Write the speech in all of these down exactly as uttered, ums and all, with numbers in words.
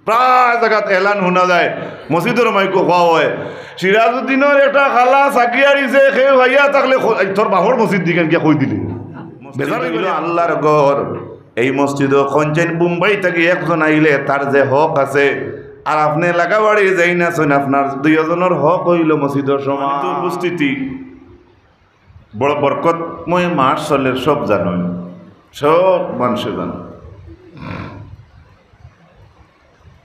প্রায় জাগাত এলান হুনা যায়, মসজিদর মাইকো কওয়া অয়, "সিরাজউদ্দিনর একটা খালা চাকরি হারিছে, কেউ আইয়া থাকলে খ-, এই তোর বাপর মসজিদ দিকে গিয়া কই দিলে।" বেজার অইবো না। আল্লাহর ঘর, এই মসজিদো খঞ্চেন বোম্বাই থাকি একজন আইলে তার যে হক আছে, আর আপনে লাগাবাড়ি যাই না চইন, আপনার দুইজনর হক অইলো মসজিদর সম্মানিত উপস্থিতি। বড় বরকতময় মাস চলের, সব জানইন, সব মানষে জানইন।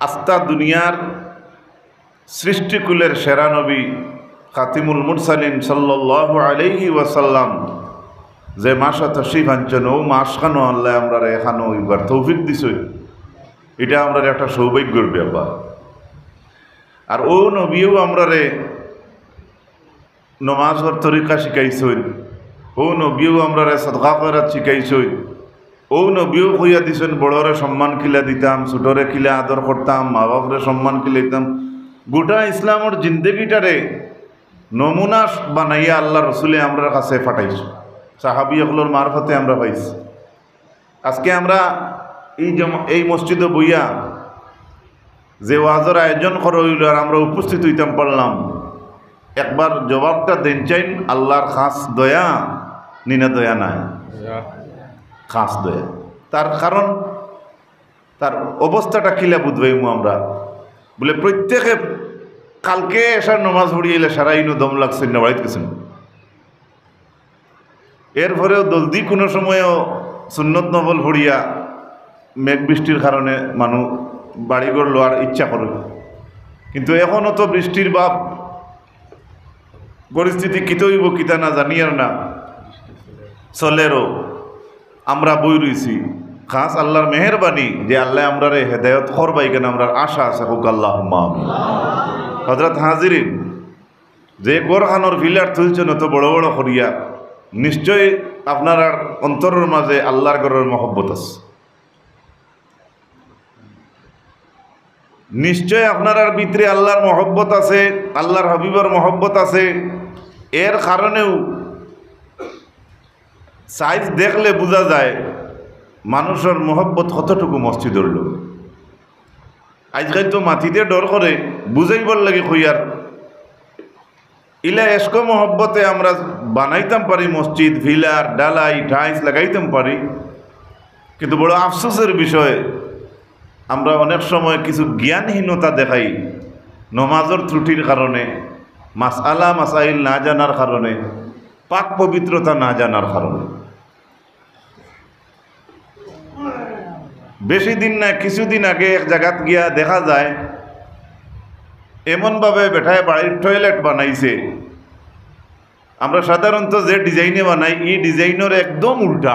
আস্তা দুনিয়ার সৃষ্টিকুলের সেরা নবী খাতিমুল মুরসালিন সাল্লাল্লাহু আলাইহি ওয়াসাল্লাম যে মাসো তশরিফ আনছইন, অউ মাসখানো আল্লায় আমরারে এখানো অইবার তৌফিক দিছইন, ইটা আমরার একটা সৌভাগ্যর ব্যাপার। আর অউ নবীও আমরারে নমাজর তরিকা শিখাইছইন, অউ নবীও আমরারে সদকা করাত শিখাইছইন, অউ নবীও কইয়া দিছইন বড়রে সম্মান কিলা দিতাম, ছোটরে কিলা আদর করতাম, মা বাপরে সম্মান কিলা দিতাম। গোটা ইসলামর জিন্দেগিটারে নমুনা বানাইয়া আল্লার রসুলে আমরার কাছে পাঠাইছইন, সাহাবী অকলর মারফতে আমরা পাইছি। আজকে আমরা এই জম-, এই মসজিদো বইয়া যে ওয়াজর আয়োজন করা অইলো আর আমরা উপস্থিত অইতাম পারলাম, একবার জবাবটা দেইন চাইন, আল্লার খাস দয়া, নি না দয়া নায়, খাস দয়া। তার কারণ, তার অবস্থাটা কিলা বুঝবাইমু আমরা? বুলে, প্রত্যেকে কালকে এশার নমাজ পড়িয়া আইলা, সারা ইনো দম লাগছে না, বাড়িত গেছে না। এরপরেও জলদি কুনু সময়ও সুন্নত নফল পড়িয়া মেঘ বৃষ্টির কারণে মানুষ বাড়িঘর লওয়ার ইচ্ছা করে, কিন্তু এখনো তো বৃষ্টির ভাব, পরিস্থিতি কিতা অইবো কিতা না জানিয়ার না চলেরও। আমরা বই রইছি, খাস আল্লার মেহেরবানি যে আল্লায় আমরারে হেদায়ত করবা, ইখান আমরার আশা আছে, কউক্কা আল্লাহুম্মা আমিন। হযরত হাজিরিন, যে ঘরখানোর ফিলার তুলছইন অত বড় বড় করিয়া, নিশ্চয় আপনারার অন্তরর মাঝে আল্লার ঘরর মহব্বত আছে, নিশ্চয় আপনারার ভিতরে আল্লার মহব্বত আছে, আল্লার হাবিবর মহব্বত আছে। এর কারণেও সাইজ দেখলে বুঝা যায় মানুষর মহব্বত কতটুকু মসজিদর লগে। আইজকাইল তো মাতিতে ডর করে, বুঝাইবার লাগি কইয়ার। ইলা এশকো মহব্বতে আমরা বানাইতাম পারি মসজিদ, ফিলার, ঢালাই, টাইলস লাগাইতাম পারি, কিন্তু বড় আফসোসের বিষয়, আমরা অনেক সময় কিছু জ্ঞানহীনতা দেখাই, নমাজর ত্রুটির কারণে, মাসআলা মাসাইল না জানার কারণে, পাক পবিত্রতা না জানার কারণে। বেশি দিন না, কিছুদিন আগে এক জাগাত গিয়া দেখা যায়, এমনভাবে বেটায় বাড়ির টয়লেট বানাইছে, আমরা সাধারণত যে ডিজাইনে বানাই, ই ডিজাইনর একদম উল্টা।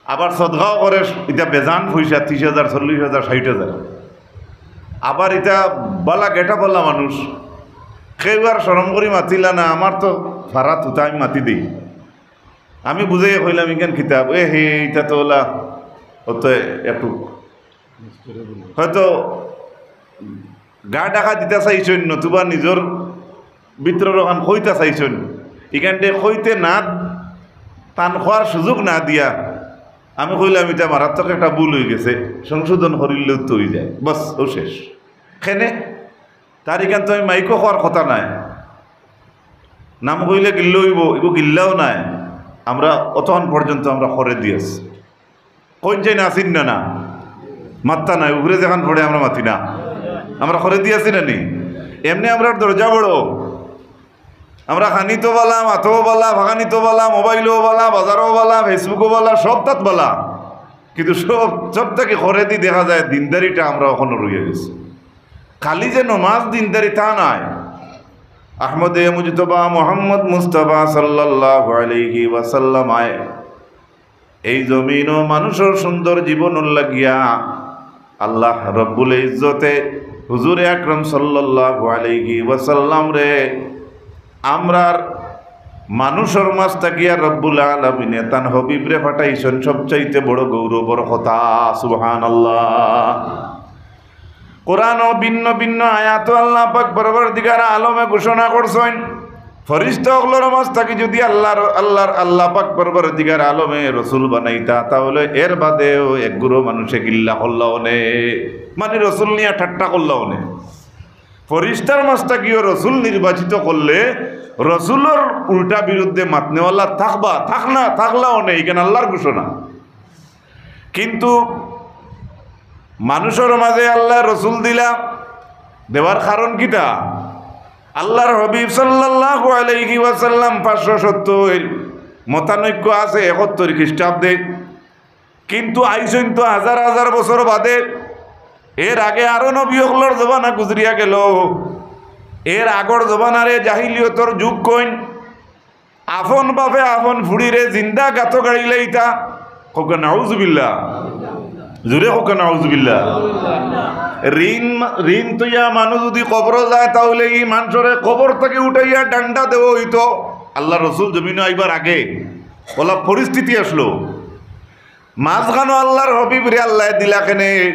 আবার সদকাও করে, ইটা বেজান পয়সা, ত্রিশ হাজার, চল্লিশ হাজার, ষাইট হাজার। আবার ইটা বালা গেটা বালা মানুষ, কেউ আর শরম করি মাতিলা না। আমার তো ফারা তুতা, আমি মাতি দেই। আমি বুঝাইয়া কইলাম, "ইখান কিতা?" "এ হে, ইটা তো অলা, অত একটু হয়তো গা ঢাকা দিতা চাইছইন, নতুবা নিজর ভিতরর অখান কইতা চাইছইন।" ইখানটে কইতে না, তান কওয়ার সুযোগ না দিয়া আমি কইলাম, "ইটা মারাত্মক একটা ভুল অইগেছে, সংশোধন করিলেউ তো অইযায়।" বস, অউ শেষ। কেনে? তার ইখান তো আমি মাইকো কওয়ার কথা নায়, নাম কইলে গিল্লা অইবো, ইগু গিল্লাও নায়। আমরা অতখান পর্যন্ত আমরা করে দিয়াছি। কইন চাই না, আছি না, না? মাত্তা নাই, উপরে যেখান পড়ে আমরা মাতি না। আমরা করে দিয়াছি না নি? এমনে আমরার দরজা বড়। আমরা খানিত বালা, মাতো বালা, ফাগানিত বালা, মোবাইলো বালা, বাজারো বালা, Facebook-ও বালা, সব তাত বালা। কিন্তু সব, সব থাকি করে দি দেখা যায় দিনদারিটা আমরা অখনো রইয়া গেছি। খালি যে নমাজ দিনদারি তা নায়। আহমদে মুজতবা মোহাম্মদ মুস্তফা সাল্লাল্লাহু আলাইহি ওয়াসাল্লাম আয় এই জমিনো মানুষর সুন্দর জীবনর লাগিয়া আল্লাহ রব্বুল ইজ্জতে হুজুরে আকরাম সাল্লাল্লাহু আলাইহি ওয়াসাল্লামরে আমরার মানুষর মাঝ থাকিয়া রব্বুল আলামিনে তান হাবিবরে পাঠাইছইন, সবচাইতে বড় গৌরবর কথা। সুবহানাল্লাহ। কোরআনো ভিন্ন ভিন্ন আয়াতো আল্লাহ পাক পরওয়ারদিগার আলমে ঘোষণা করছইন, ফিরিস্তা অকলর মাঝ থাকি যুদি আল্লাহর, আল্লাহর, আল্লাহ পাক পরওয়ারদিগার আলমে রসুল বানাইতা, তাহলে এর বাদেও এক গুরু মানুষে গিল্লা করলা অনে, মানে রসুল নিয়া ঠাট্টা করলা অনে। ফিরিস্তার মাঝ থাকিও রসুল নির্বাচিত করলে রসুলর উল্টা বিরুদ্ধে মাতনেওয়ালা থাকবা, থাক না, থাকলা অনে, ইখান আল্লাহর ঘোষণা। কিন্তু মানুষর মাঝে আল্লাহ রসুল দিলা, দেওয়ার কারণ কিতা? আল্লাহর হাবিব সাল্লাল্লাহু আলাইহি ওয়াসাল্লাম পাঁচশো সত্তর, মতানৈক্য আছে একাত্তর খ্রিস্টাব্দে, কিন্তু আইছইন তো হাজার হাজার বছর বাদে। এর আগে আরো নবী অকলর জমানা গুজরিয়া গেল, এর আগর জমানারে জাহিলিয়তর যুগ কইন। আপন বাপে আপন ফুড়িরে জিন্দা গাতো গাড়ি লাইতা। কউক্কা নাউজুবিল্লাহ। জোরে কউক্কা নাউজুবিল্লাহ। ঋণ, ঋণ থইয়া মানুষ যুদি কবরো যায়, তাহলে ই মানষরে কবর থাকি উঠাইয়া ডান্ডা দেওয়া অইতো। আল্লাহর রসুল জমিনো আইবার আগে অলা পরিস্থিতি আছলো। মাঝখানো আল্লাহর হাবিবরে আল্লায় দিলা কেনে?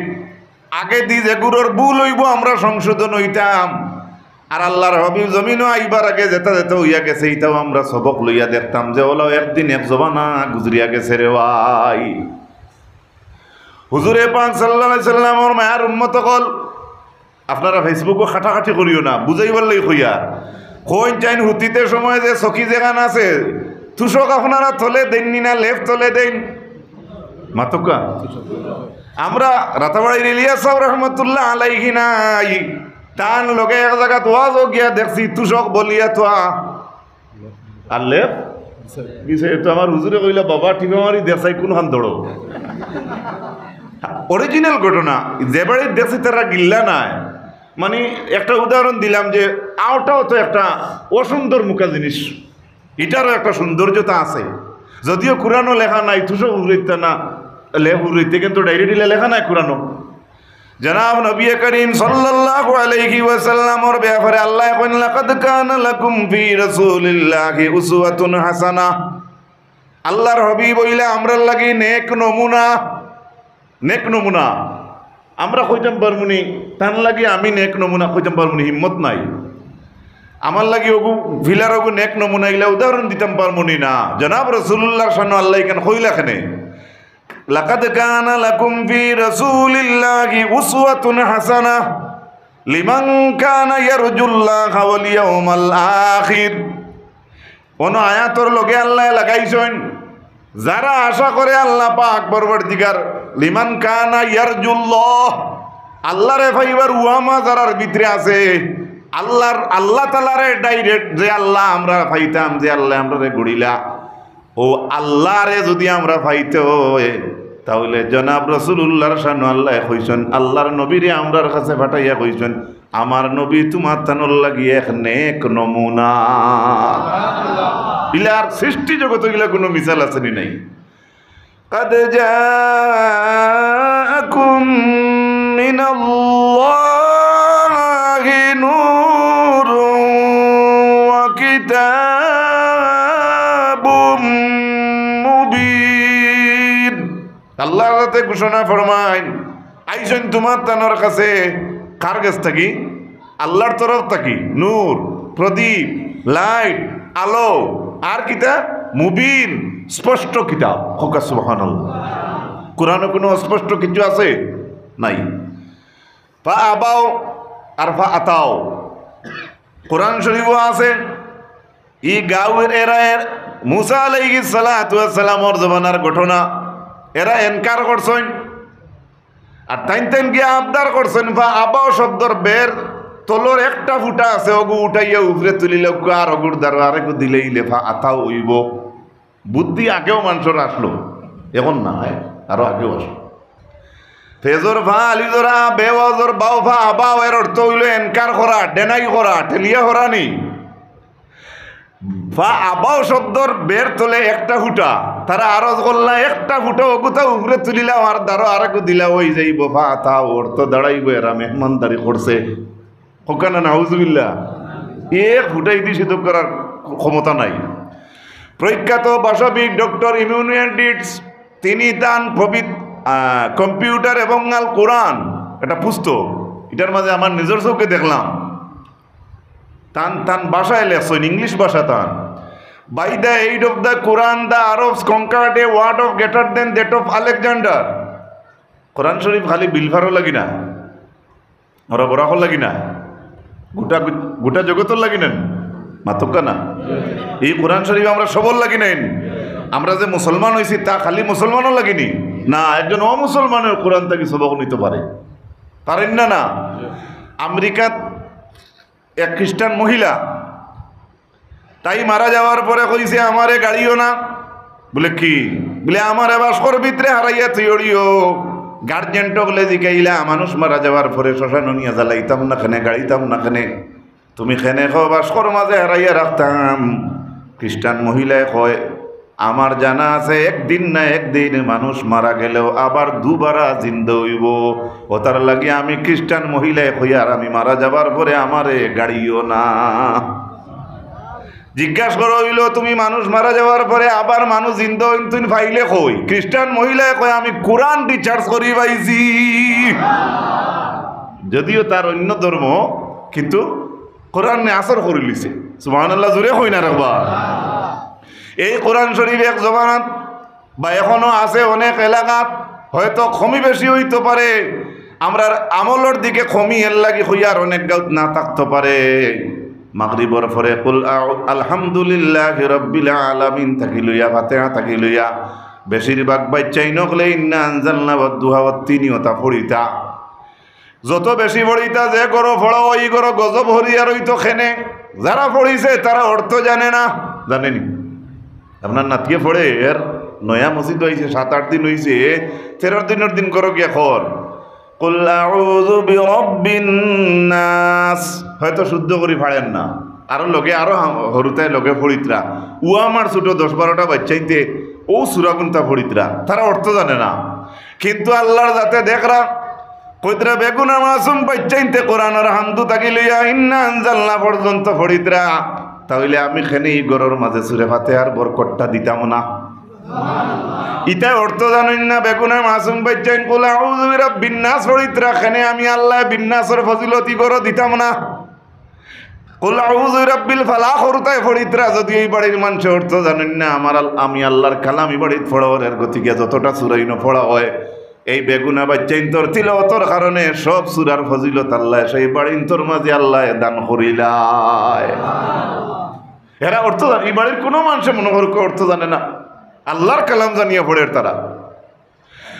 আগেদি যেগুরর ভুল অইবো আমরা সংশোধন অইতাম, আর আল্লাহর হাবিব জমিনো আইবার আগে যেটা যেটা অইয়া গেছে, ইটাও আমরা সবক লইয়া দেখতাম যে অলাও একদিন এক জমানা গুজরিয়া গেছে রে ভাই। হুজুরে পাক সাল্লাল্লাহু আলাইহি সাল্লামর মায়ার উম্মত অকল, আপনারা Facebook-ও কাটাকাটি করিও না, বুঝাইবার লাগি কইয়ার। কইন চাইন হুতিতে সময় যে চকি যেখান আছে, তুষক আপনারা তলে দেইন নি না, লেপ তলে দেইন? মাতউক্কা। আমরা রাতাবাড়ির ইলিয়াস সাহেব রহমতুল্লাহ আলাইহি নাই, তান লগে এক জাগাত ওয়াজও গিয়া দেখছি, তুষক বলিয়া থোয়া। আর লেপ? পিছে তো আমার হুজুরে কইলা, "বাবা, টিপা মারি দেখছাই কোনখান দৌড়ো।" Original ঘটনা, যে বাড়িত দেখছি তারা গিল্লা নাই। মানে, একটা উদাহরণ দিলাম যে আওটাও তো একটা অসুন্দর মুখা জিনিস, ইটারও একটা সৌন্দর্যতা আছে। যদিও কোরআনো লেখা নাই, তুষক উড়াইতা না, লেপ উড়াইতে, কিন্তু direct ইলা লেখা নাই কোরআনো। জনাব নবী করিম সাল্লাল্লাহু আলাইহি ওয়াসাল্লামর ব্যাপারে আল্লায় কইন, "লাকাদ কানা লাকুম ফি রাসূলিল্লাহি উসওয়াতুন হাসানাহ।" আল্লাহর হাবিব অইলা আমরার লাগি নেক নমুনা, নেক নমুনা। আমরা কইতাম পারমুনি, তান লাগি আমি নেক নমুনা কইতাম পারমুনি, হিম্মত নাই। আমার লাগি ওগু ফিলার ওগু নেক নমুনা ইলা উদাহরণ দিতাম পারমুনি না। জনাব রাসূলুল্লাহর শানো আল্লায় ইখান কইলা কেনে? লাকাদ কানা লাকুম ফি রাসূলিল্লাহি উসওয়াতুন হাসানাহ লিমান কানা ইয়ারজুল্লাহা ওয়াল ইয়াউমাল আখির। অনো আয়াতর লগে আল্লায় লাগাইছইন, যারা আশা করে আল্লাহ পাক পরওয়ারদিগার, লিমান কানা ইয়ারজুল্লাহ, আল্লাহরে পাইবার উহামা যারার ভিতরে আছে, আল্লাহর, আল্লাহ তাআলারে direct যে আল্লাহ আমরা পাইতাম, যে আল্লায় আমরারে গড়িলা, অউ আল্লাহরে যুদি আমরা পাইতে অয়, তাহলে জনাব রাসূলুল্লাহর শানো আল্লায় কইছইন, আল্লাহর নবীরে আমরার কাছে পাঠাইয়া কইছইন, "আমার নবী তুমার তানোর লাগি এক নেক নমুনা।" ইলার সৃষ্টি জগতো ইলা কুনু মিসাল আছে নি নাই? قد جاءكم من الله نور وكتاب مبين। আল্লাহর কাছে ঘোষণা ফরমাইন, আইছইন তুমার তানোর কাছে। কার গেছ থাকি? আল্লাহর তরফ থাকি। নূর, প্রদীপ, light, আলো, আর কিতা? মুবিন, স্পষ্ট কিতাব। কউক্কা সুবহানাল্লাহ। কোরআনো কুনু অস্পষ্ট কিছু আছে? নাই। ফাআবাও আর ফাআতাও। কোরআন শরীফো আছে, ই গাউর এরা এর মুসা আলাইহিস সালাতু ওয়াস সালামর জমানার ঘটনা, এরা এনকার করছইন। আর তাইন তাইন গিয়া আবদার করছইন, ফাআবাও শব্দর বের তলর একটা ফুটা আছে, অগু উঠাইয়া উপরে তুলিলে অগু আর অগুর দ্বারা আরেকু দিলেইলে ফাআতাও অইবো। বুদ্ধি আগেও মানষর আছলো, অখন না, হ্যাঁ, আরো আগেও আছলো। ফেজর ফা, আলিজর আ, বেওয়াজর বাও, ফাআবাও, এর অর্থ অইলো এনকার করা, deny করা, ঠেলিয়া করা নি। ফাআবাও শব্দর বের তলে একটা ফুটা, তারা আরজ করলা একটা ফুটা, অগুতা উপরে তুলিলা, আর দ্বারা আরেকু দিলা, অই যাইবো ফাআতাও, অর্থ দাঁড়াইবো এরা মেহমানদারি করছে। কউক্কা না, নাউজুবিল্লাহ। এক ফুটাইদি সিদ্ধ করার ক্ষমতা নাই। প্রখ্যাত ভাষাবিদ ডক্টর ইমানুয়েল ডিটস, তিনি তান পবিত-, আহ, কম্পিউটার এবং আল কোরআন, একটা পুস্তক, ইটার মাঝে আমার নিজর চউখে দেখলাম, তান তান ভাষায় লেখছইন, ইংলিশ ভাষা তান। By the aid of the Quran, the Arabs conquered a world of greater than that of Alexander. কোরআন শরীফ খালি বিলফারর লাগি না, ওরা বরাকর লাগি না, গোটা গোটা জগতর লাগি না, মাতউক্কা না। এই কোরআন শরীফ আমরা সবর লাগি নাইন। আমরা যে মুসলমান অইছি, তা খালি মুসলমানর লাগি নি? না, একজন অমুসলমানও কোরআন থাকি সবক নিতো পারে, পারইন না? না, আমেরিকাত এক খ্রিস্টান মহিলা, তাই মারা যাওয়ার পরে কইছে, "আমারে গাড়িও না।" বুলে, "কি?" বুলে, "আমারে বাস্কর ভিতরে হারাইয়া থইও রিও।" গার্জেন টকলে জিকাইলা, "মানুষ মারা যাওয়ার পরে শ্মশানো নিয়া জ্বালাইতাম না কেনে, গাড়িতাম না কেনে? তুমি কেনে কও বাস্কর মাঝে হারাইয়া রাখতাম?" খ্রিস্টান মহিলায় কয়, "আমার জানা আছে, একদিন না একদিন মানুষ মারা গেলেও আবার দুবারা জিন্দা অইবো। অতার লাগি আমি খ্রিস্টান মহিলায় কইয়ার আমি মারা যাবার পরে আমারে গাড়িও না।" জিজ্ঞাস করা অইলো, "তুমি মানুষ মারা যাওয়ার পরে আবার মানুষ জিন্দা অইন তুইন পাইলে কই?" খ্রিস্টান মহিলায় কয়, "আমি কোরআন research করি পাইছি।" যদিও তার অন্য ধর্ম, কিন্তু কোরআনে আসর করিলিছে। সুবহানাল্লাহ, জোরে কইন আরেকবার। এই কোরআন শরীফ এক জমানাত বা এখনো আছে অনেক এলাকাত, হয়তো কমি বেশি অইতো পারে, আমরার আমলর দিকে কমি, এর লাগি কইয়ার অনেক গাউত না থাকতো পারে। মাগরিবর পরে কুল আউ-, আলহামদুলিল্লাহি রাব্বিল আলামিন থাকি লইয়া, ফাতিহা থাকি লইয়া, বেশিরভাগ বাইচ্চাইন অকলে ইন্না আনজালনা ওয়াদ দুহা ওয়াত তিনি অতা পড়িতা। যত বেশি পড়িতা, যে ঘরো পড়া অয়, ই ঘরো গজব হরিয়া রইতো কেনে। যারা পড়িছে, তারা অর্থ জানে না, জানে নি? আপনার নাতিয়ে পড়ে, এর নয়া মসজিদ অইছে, সাত আট দিন অইছে, তেরো দিনর দিন ঘরো গিয়া কর, "কুল আউযু বিরাব্বিন নাস।" হয়তো শুদ্ধ করি পারেন না, আরো লগে আরো হাম-, হরুতায় লগে পড়িতরা। ও আমার ছোট দশ বারোটা বাইচ্চাইন্তে ও সূরাগুনতা পড়িতরা, তারা অর্থ জানে না। কিন্তু আল্লাহর জাতে দেখরা, কইতরা বেগুনা মাসুম বাইচ্চাইন্তে কোরআনর হামদু থাকি লইয়া ইন্না আনজালনা পর্যন্ত পড়িতরা, তা অইলে আমি কেনে ই ঘরর মাঝে সুরে ফাতিহার বরকতটা দিতাম না? ইতায় অর্থ জানইন না, বেগুনা মাসুম বাইচ্চাইন কুল আউযু বিরাব্বিন নাস পড়িতরা, কেনে আমি আল্লাহ বিন নাসর ফজিলত ই ঘরো দিতাম না? কুল আউযু বিরাব্বিল ফালাক হরুতায় পড়িতরা, যদিও ই বাড়ির মানষে অর্থ জানইন না, আমার আল-, আমি আল্লাহর কালাম ই বাড়িত পড়া অর, এর গতিকে যতটা সূরা ইনো পড়া অয়, এই বেগুনা বাইচ্চাইন্তর তিলাওয়াতর কারণে সব সূরার ফজিলত আল্লায় সেই বাড়িন্তর মাঝে আল্লায় দান করিলায়। এরা অর্থ জানে, ই বাড়ির কুনু মানষে মনো করউক্কা অর্থ জানে না, আল্লাহর কালাম জানিয়া পড়ের তারা।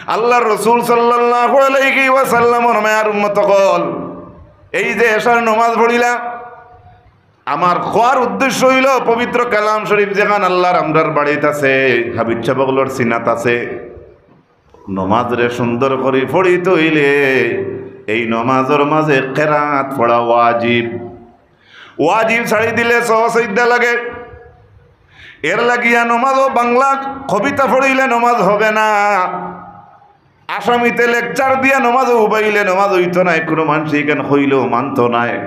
আল্লাহর রসুল সাল্লাল্লাহু আলাইহি ওয়াসাল্লামর মায়ার উম্মত অকল, এই যে এশার নমাজ পড়িলা, আমার কওয়ার উদ্দেশ্য অইলো পবিত্র কালাম শরীফ যেখান আল্লাহর আমরার বাড়িত আছে, হাবিব সাব অকলর সিনাত আছে, নমাজরে সুন্দর করি পড়িতে অইলে এই নমাজর মাঝে কেরাত পড়া ওয়াজিব। ওয়াজিব ছাড়ি দিলে সহ সইজদা লাগে। এর লাগিয়া নমাজও বাংলা কবিতা পড়িলে নমাজ হবে না। আসামিতে লেকচার দিয়া নমাজও উবাইলে নমাজ অইতো নায়, কুনু মানষে ইখান কইলেও মানতো নায়।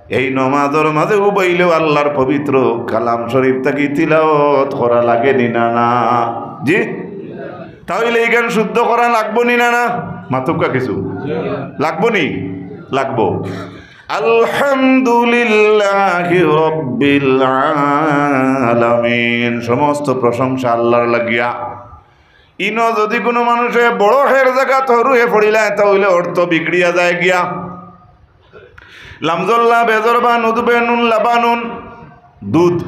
এই নমাজর মাঝে উবাইলেও আল্লাহর পবিত্র কালাম শরীফ থাকি তিলাওয়াত করা লাগে নি না, না? জি? তা অইলে ইখান শুদ্ধ করা লাগবো নি না, না? মাতউক্কা কিছু। লাগবো নি? লাগবো। আলহামদুলিল্লাহি রাব্বিল আলামিন। সমস্ত প্রশংসা আল্লাহর লাগিয়া। ইনো যুদি কুনু মানষে বড় হের জাগাত হরু হে পড়িলায়, তা অইলে অর্থ বিগড়িয়া যায় গিয়া। লামজল্লা বেজর বা নুদবে নুন লাবানুন, দুধ।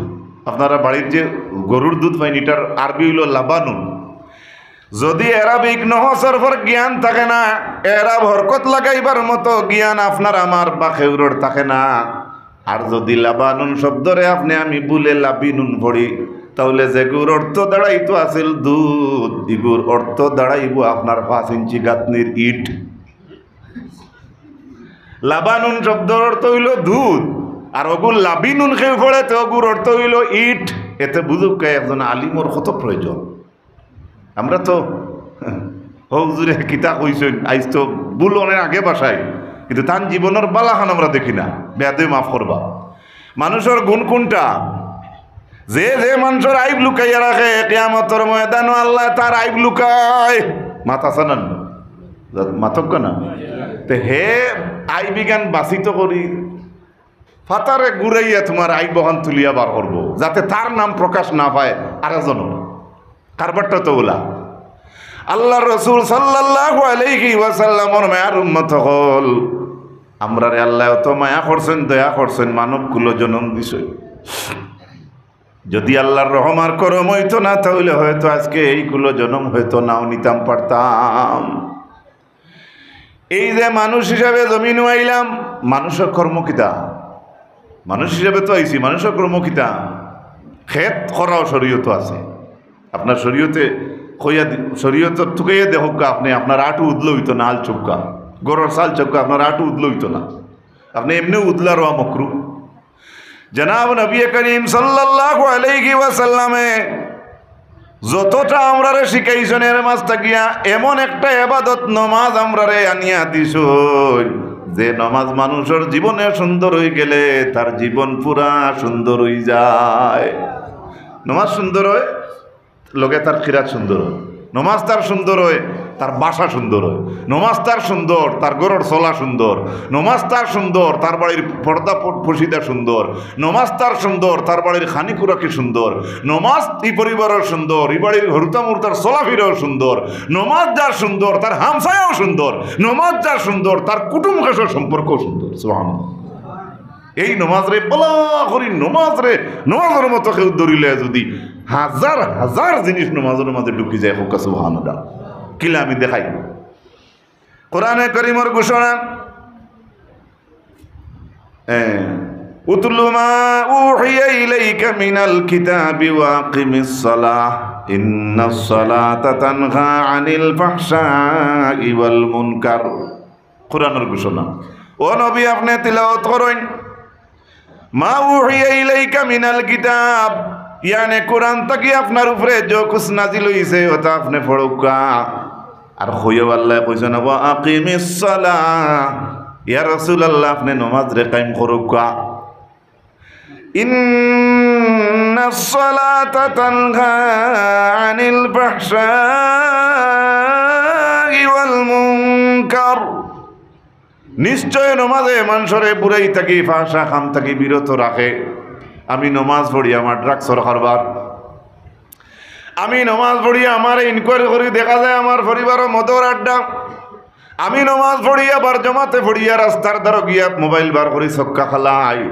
আপনারা বাড়িত যে গরুর দুধ পাইন, ইটার আরবি অইলো লাবানুন। যুদি এরাবিক নহসর পর জ্ঞান থাকে না, এরাব হরকত লাগাইবার মতো জ্ঞান আপনার আমার বা কেউরর থাকে না, আর যুদি লাবানুন শব্দরে আপনে আমি ভুলে লাবিনুন পড়ি, তা অইলে যেগুর অর্থ দাঁড়াইতো আছিল দুধ, ইগুর অর্থ দাঁড়াইবো আপনার পাঁচ ইঞ্চি গাঁথনির ইট। লাবানুন শব্দর অর্থ অইলো দুধ, আর অগুর লাবিনুন কেউ পড়ে, তে অগুর অর্থ অইলো ইট। এতে বুঝউক্কা একজন আলিমর কত প্রয়োজন। আমরা তো, হউ হুজুরে কিতা কইছইন, আইজ তো ভুল অনেক আগে বাসাই, কিন্তু তান জীবনর বালাখান আমরা দেখি না। বেয়াদবি মাফ করবা। মানুষর গুণ কুনটা? যে যে মানষর আইব লুকাইয়া রাখে, কিয়ামতর ময়দানো আল্লায় তার আইব লুকায়। মাত আছে না? মাতউক্কা না? তে হে আইব ইখান বাছিত করি ফাতারে ঘুরাইয়া তুমার আইবখান তুলিয়া বার করবো, যাতে তার নাম প্রকাশ না পায় আরেকজন। কারবারটা তো ওলা। আল্লাহর রসুল সাল্লাল্লাহু আলাইহি ওয়াসাল্লামর মায়ার উম্মত অকল, আমরারে আল্লায় অত মায়া করছইন, দয়া করছইন, মানব কুলো জনম দিছইন। যদি আল্লাহর রহম আর করম অইতো না, তাইলে হয়তো আজকে এই কুলো জনম হয়তো নাও নিতাম পারতাম। এই যে মানুষ হিসাবে জমিনো আইলাম, মানুষর কর্ম কিতা? মানুষ হিসাবে তো আইছি, মানুষর কর্ম কিতা? খেত করাও শরীয়তো আছে। আপনার শরীয়তে কইয়া দি-, শরীয়তর তুকাইয়া দেখউক্কা, আপনে আপনার আটু উদলো অইতো না, হাল চউক্কা, গরর চাল চউক্কা, আপনার আটু উদলো অইতো না, আপনে এমনেউ উদলা রওয়া মকরু। জনাব নবী করিম সাল্লাল্লাহু আলাইহি ওয়াসাল্লামে যতটা আমরারে শিখাইছইন, এর মাঝ থাকিয়া এমন একটা এবাদত নমাজ আমরারে আনিয়া দিছইন, যে নমাজ মানুষর জীবনে সুন্দর অইগেলে তার জীবন পুরা সুন্দর অইযায়। নমাজ সুন্দর অয়, লগে তার কিরাত সুন্দর অয়। নমাজ তার সুন্দর অয়, তার ভাষা সুন্দর অয়। নমাজ তার সুন্দর, তার গরর চলা সুন্দর। নমাজ তার সুন্দর, তার বাড়ির পর্দা প-, পশিদা সুন্দর। নমাজ তার সুন্দর, তার বাড়ির খানি খুরাকি সুন্দর। নমাজ ই পরিবারর সুন্দর, ই বাড়ির হুরুতা-মুরুতার চলাফিরাও সুন্দর। নমাজ যার সুন্দর, তার হামসায়াও সুন্দর। নমাজ যার সুন্দর, তার কুটুম-কাছর সম্পর্কও সুন্দর। সুবহানাল্লাহ। এই নমাজরে বালা করি, নমাজরে, নমাজর মতো কেউ ধরিলে যদি হাজার হাজার জিনিস নমাজর মাঝে ঢুকি যায়, কউক্কা সুবহানাল্লাহ। কিলা আমি দেখাই। কোরআনে করিমর ঘোষণা, এ, উতলু মা উহিয়া ইলাইকা মিনাল কিতাবি ওয়া আকিমিস সালাহ, ইন্নাস সালাতা তানহা আনিল ফাহশাই ওয়াল মুনকার। কোরআনর ঘোষণা। ও নবী, আপনে তিলাওয়াত করইন। মা উহিয়া ইলাইকা মিনাল কিতাব, ইয়ানে কোরআন থাকি আপনার উপরে যে কুছ নাজিল অইছে, ওটা আপনে পড়উক্কা। আর কইও আল্লায় কইছইন, "ওয়া আকিমিস সালাহ।" ইয়া রাসূলুল্লাহ, আপনে নমাজরে কায়েম করউক্কা। ইন্নাস সালাতা তানহা আনিল ফাহশাই ওয়াল মুনকার। নিশ্চয় নমাজে মানষরে বুরাই থাকি, ফাহশা কাম থাকি বিরত রাখে। আমি নমাজ পড়ি আমার ড্রাগসর কারবার, আমি নমাজ পড়ি আমার ইনকোয়ারি করি, দেখা যায় আমার পরিবারও মদর আড্ডা। আমি নমাজ পড়ি আবার জমাতে পড়িয়া রাস্তার ধারো গিয়া মোবাইল বার করি, ছক্কা খেলাই।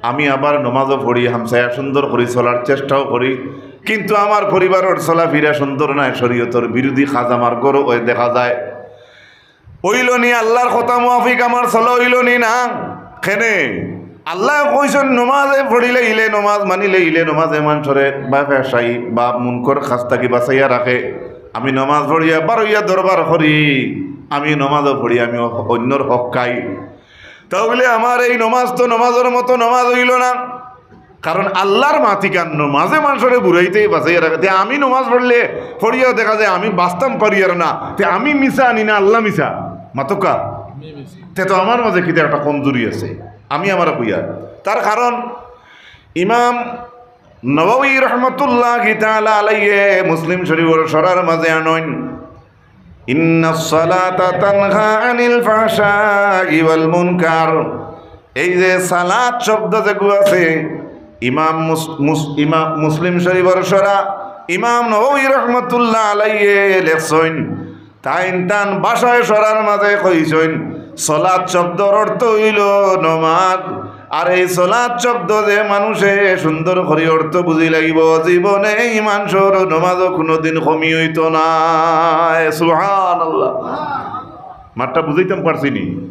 আমি আবার নমাজও পড়ি, হামসায়া সুন্দর করি চলার চেষ্টাও করি, কিন্তু আমার পরিবারর চলাফিরা সুন্দর নায়, শরীয়তর বিরোধী কাজ আমার ঘরো অয় দেখা যায়। অইলো নি আল্লার কথা মুয়াফিক আমার চলা অইলো নি না? কেনে? আল্লায় কইছইন, নমাজে পড়িলে ইলে, নমাজ মানিলে ইলে, নমাজে মানষরে বা ফাহশাই বা মুনকর কাজ থাকি বাঁচাইয়া রাখে। আমি নমাজ পড়িয়া বারইয়া দরবার করি, আমি নমাজও পড়ি, আমি অ-, অইন্যর হক খাই। তাইলে আমার এই নমাজ তো নমাজর মতো নমাজ অইলো না। কারণ আল্লার মাটিখান নমাজে মানষরে বুরাইতে বাঁচাইয়া রাখে। তে আমি নমাজ পড়লে, পড়িয়াও দেখা যায় আমি বাঁচতাম পারিয়ার না। তে আমি মিছা আনি না, আল্লা মিছা? মাতউক্কা। তে তো আমার মাঝে কিতা একটা কমজুরি আছে, আমি আমারে কইয়ার। তার কারণ ইমাম নববী রহমতুল্লাহি তাআলা আলাইহি মুসলিম শরীফর শরার মাঝে আনইন, ইন্নাস সালাতা তানহা আনিল ফাহশাই ওয়াল মুনকার। এই যে সালাত শব্দ যেগু আছে, ইমাম মুস-, মুস-, ইমাম মুসলিম শরীফর শরা, ইমাম নববী রহমতুল্লাহ আলাইহি লেখছইন, তাইন তান ভাষায় শরার মাঝে কইছইন, সলাত শব্দর অর্থ অইলো নমাজ। আর এই সলাত শব্দ যে মানষে সুন্দর করি অর্থ বুঝি লাইবো, জীবনে ই মানষর নমাজও কুনুদিন কমি অইতো নায়। সুবহানাল্লাহ। মাতটা বুঝাইতাম পারছি নি?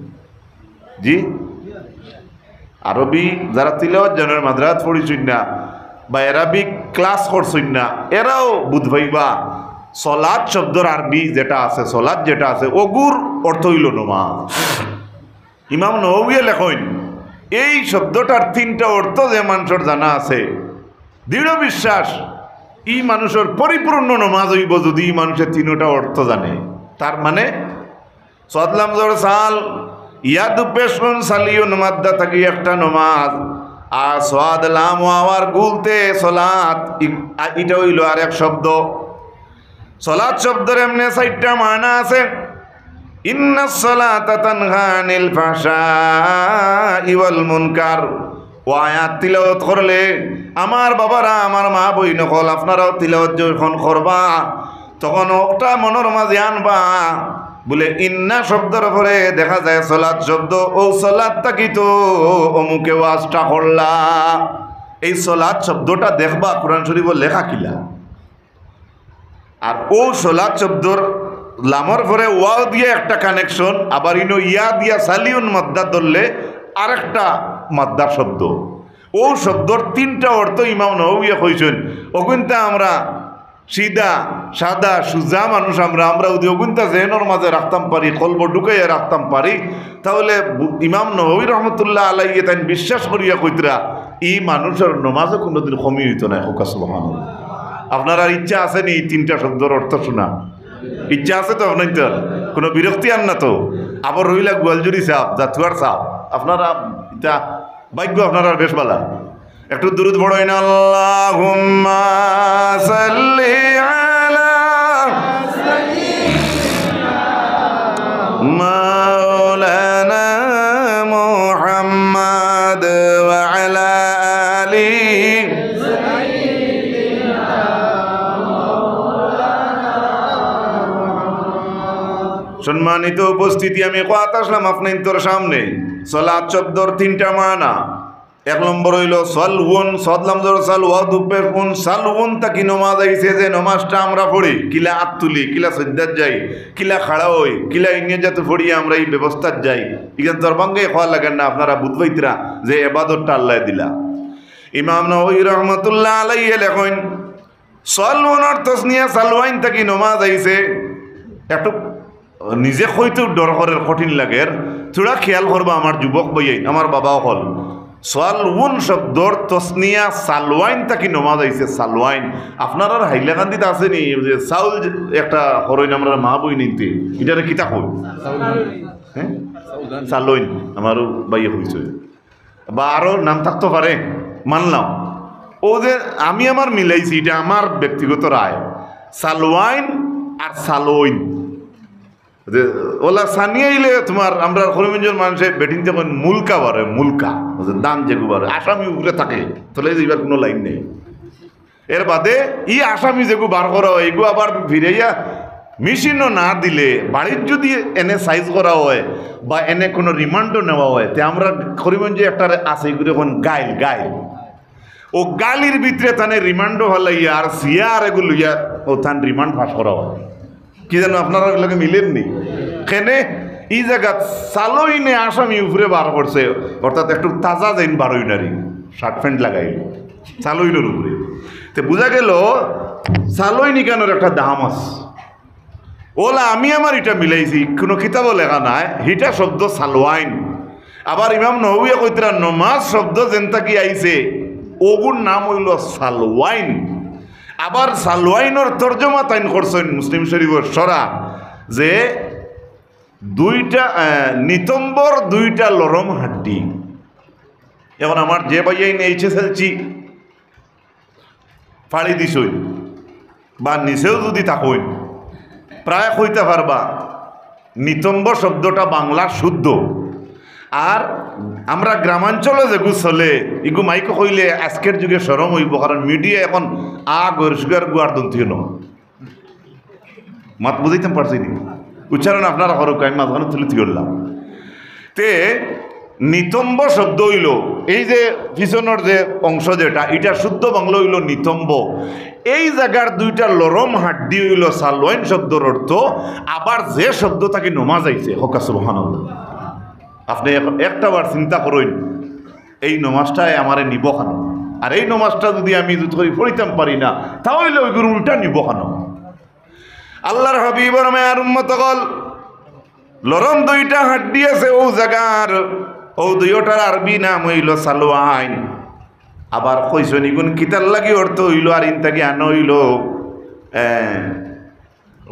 জি? আরবি যারা তিলাওয়াত জানইন, মাদ্রাসাত পড়ছইন না বা অ্যারাবিক ক্লাস করছইন না, এরাও বুঝ পাইবা। সলাত শব্দর আরবি যেটা আছে, সলাত যেটা আছে, অগুর অর্থ অইলো নমাজ। ইমাম নববীয়ে লেখইন, এই শব্দটার তিনটা অর্থ যে মানষর জানা আছে, দৃঢ় বিশ্বাস, ই মানষর পরিপূর্ণ নমাজ অইবো যুদি ই মানষে তিনোটা অর্থ জানে। তার মানে সদ লাম জবর সাল, ইয়াদু পেশ নুন সালিউন মাদ্দা থাকি একটা নমাজ। আর সদ লাম ওয়াওর গুলতে সলাত, ই-, আ-, ইটা অইলো আরেক শব্দ। সলাত শব্দর এমনে চাইরটা মানা আছে। ইন্নাস সালাতা তানহা আনিল ফাহশাই ওয়াল মুনকার। ও আয়াত তিলাওয়াত করলে, আমার বাবারা, আমার মা বইন অকল, আপনারাও তিলাওয়াত যখন করবা, তখন একটা মনর মাঝে আনবা, বুলে ইন্না শব্দর পরে দেখা যায় সলাৎ শব্দ, ও সলাৎ থাকি তো অমুকে ওয়াজটা করলা। এই সলাৎ শব্দটা দেখবা কোরআন শরীফো লেখা কিলা। আর ও সলাৎ শব্দর লামর পরে ওয়াও দিয়া একটা কানেকশন, আবার ইনো ইয়া দিয়া সালিউন মাদ্দা ধরলে আরেকটা মাদ্দার শব্দ। ও শব্দর তিনটা অর্থ ইমাম নববীয়ে কইছইন। অগুইনতা আমরা সিধা, সাদা, সুজা মানুষ আমরা, আমরা যদি অগুইনতা জেহেনর মাঝে রাখতাম পারি, কলবো ঢুকাইয়া রাখতাম পারি, তাহলে বু-, ইমাম নববী রহমতুল্লাহ আলাইহি তাইন বিশ্বাস করিয়া কইতরা, ই মানুষর নমাজও কোনোদিন কমি অইতো নায়। কউক্কা সুবহানাল্লাহ। আপনারার ইচ্ছা আছে নি এই তিনটা শব্দর অর্থ শুনা? ইচ্ছা আছে তো আপনাইন্তর? কোনো বিরক্তি আর না তো? আবার রইলা গোয়ালজুরি সাব, জাতুয়ার সাব, আপনারা ইতা ভাগ্য আপনারার বেশ বালা। একটু দুরুদ পড়ইন, আল্লাহুম্মা সাল্লি আলা মাওলানা মুহাম্মদ ওয়া আলা আলি। সম্মানিত উপস্থিতি, আমি কওয়াত আসলাম আপনাইন্তর সামনে সলাৎ শব্দর তিনটা মানা। এক নম্বর অইলো সালওয়ুন, সদ লাম জবর সাল, ওয়াও দুপেশ উন, সালওয়ুন থাকি নমাজ আইছে, যে নমাজটা আমরা পড়ি, কিলা আত তুলি, কিলা সইজদাত যাই, কিলা খাড়া অই, কিলা ইনিয়ে যাতে পড়ি আমরা ই ব্যবস্থাত যাই। ইখান তো আর বাঙ্গাই কওয়া লাগের না, আপনারা বুঝ পাইতরা যে এবাদতটা আল্লায় দিলা। ইমাম নববী রহমতুল্লাহ আলাইহি লেখইন, সালওয়ুনর তসনিয়া সালওয়াইন থাকি নমাজ আইছে। একটু নিজে কইতেও ডর করের, কঠিন লাগের। থুড়া খেয়াল করবা আমার যুবক ভাইয়াইন, আমার বাবা অকল। সালওয়ুন শব্দর তসনিয়া সালওয়াইন থাকি নমাজ আইছে, সালওয়াইন। আপনারার হাইলাকান্দিত আছে নি, ওই যে চাউল যে একটা করইন আমরার মা বইনাইন্তে, ইটারে কিতা কই? হ্যাঁ? সালওয়াইন, আমারও ভাইয়ে কইছে। বা আরো নাম থাকতো পারে, মানলাম। ও যে আমি আমার মিলাইছি, ইটা আমার ব্যক্তিগত রায়। সালওয়াইন আর সালওইন। যে ওলা সানি আইলে তোমার, আমরা করিমগঞ্জর মানুষে বেটিন্তে কইন মুলকা বারে, মুলকা। ওই যে ধান যেগু বারে, আসামি উপরে থাকে, তাহলে যে ইবার কোনো লাইন নেই। এর বাদে ই আসামি যেগু বার করা অয়, এগু আবার ফিরাইয়া মেশিনও না দিলে, বাড়িত যদি এনে সাইজ করা অয় বা এনে কোনো রিমান্ডও নেওয়া অয়, তে আমরা করিমগঞ্জে একটা আছে, এগুরে কইন গাইল, গাইল। ও গালির ভিতরে তানে রিমান্ডও ফালাইয়া আর সিয়া আর এগু লইয়া ও তান রিমান্ড পাস করা অয়। কি জানো, আপনারার লগে মিলের নি? কেনে ই জাগাত সালওইনে আসামি উপরে বার করছে, অর্থাৎ একটু তাজা যেইন বারইন আর কি, শার্ট প্যান্ট লাগাইল সালওইনর উপরে। তে বুঝা গেল সালওইন ইখানর একটা দাম আছে। ওলা আমি আমার ইটা মিলাইছি, কোনো কিতাবো লেখা নাই, হিটা শব্দ সালওয়াইন। আবার ইমাম নববীয়ে কইতরা নমাজ শব্দ যেন থাকি আইছে, ওগুর নাম অইলো সালওয়াইন। আবার সালওয়াইনর তর্জমা তাইন করছইন মুসলিম শরীফর শরা, যে দুইটা, আহ, নিতম্বর দুইটা লরম হাড্ডি। এখন আমার যে ভাইয়াইন এইচএসএলসি ফাড়ি দিছইন বা নিচেও যদি থাকইন, প্রায় কইতা পারবা নিতম্ব শব্দটা বাংলা শুদ্ধ। আর আমরা গ্রামাঞ্চলো যেগু চলে, ইগু মাইকো কইলে আজকের যুগে শরম অইবো, কারণ মিডিয়া এখন আ গর সুগার গুয়ার দন্তি হলো। মাত বুঝাইতাম পারছি নি? উচ্চারণ আপনারা করউক্কা, আমি মাঝখানো তুলি তুলি করলাম। তে নিতম্ব শব্দ অইলো, এই যে পিছনর যে অংশ যেটা, ইটা শুদ্ধ বাংলা অইলো নিতম্ব। এই জাগার দুইটা লরম হাড্ডি অইলো সালওয়াইন শব্দর অর্থ। আবার যে শব্দ থাকি নমাজ আইছে, কউক্কা সুবহানাল্লাহ। আপনে এক-, একটা বার চিন্তা করইন, এই নমাজটায় আমারে নিবো কানো? আর এই নমাজটা যদি আমি যদি করি পড়িতাম পারি না, তাহলে ওইগুর উল্টা নিবো কানো? আল্লাহর হাবিবর মায়ার উম্মত অকল, লরম দুইটা হাড্ডি আছে ও জাগার, ও দুইটার আরবি নাম অইলো সালওয়াইন। আবার কইছইন ইগুন কিতার লাগি অর্থ অইলো, আর ইন থাকি আনা অইলো, এ,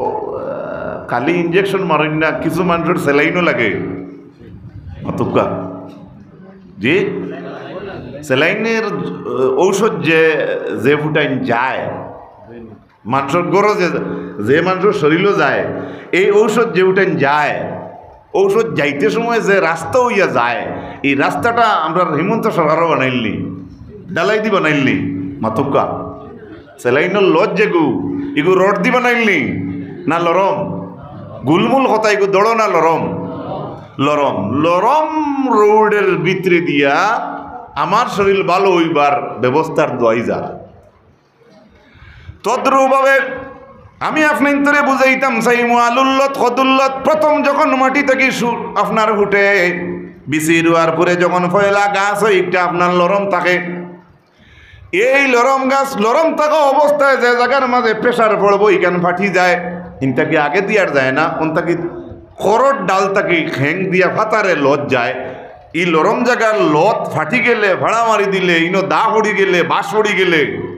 ও, আহ, খালি ইনজেকশন মারইন না, কিছু মানুষর স্যালাইনও লাগে। মাতউক্কা। জি? স্যালাইনের, আহ, ঔষধ যে, যে ফুটাইন যায়, মানুষর গরজে, যে মানুষর শরীরও যায়, এই ঔষধ যে উঠাইন যায়, ঔষধ যাইতে সময় যে রাস্তা অইয়া যায়, এই রাস্তাটা আমরার হিমন্ত সরকারও বানাইলনি, ঢালাই দি বানাইলনি, মাতউক্কা। সেলাইনর লজ যেগু, ইগু রড দি বানাইলনি না লরম? গুলমুল কথা, ইগু দড় না লরম? লরম। লরম রোডর ভিতরে দিয়া আমার শরীর ভালা অইবার ব্যবস্থার দোয়াই যার। তদ্রূপভাবে আমি আপনাইন্তরে বুঝাইতাম চাইমু, আলুর লত, কদুর লত, প্রথম যখন মাটি থাকি সু-, আপনার হুটে, বিচি রুয়ার পরে যখন পয়লা গাছ অয়, ইটা আপনার লরম থাকে। এই লরম গাছ, লরম থাকা অবস্থায় যে জাগার মাঝে pressure পড়বো, ইখান ফাটি যায়। ইন থাকি আগে দিয়ার যায় না, অন থাকি খরর ডাল থাকি খেং দিয়া ফাতারে লত যায়। ই লরম জাগার লত ফাটি গেলে, ফাড়া মারি দিলে, ইনো দা পড়ি গেলে, বাঁশ পড়ি গেলে,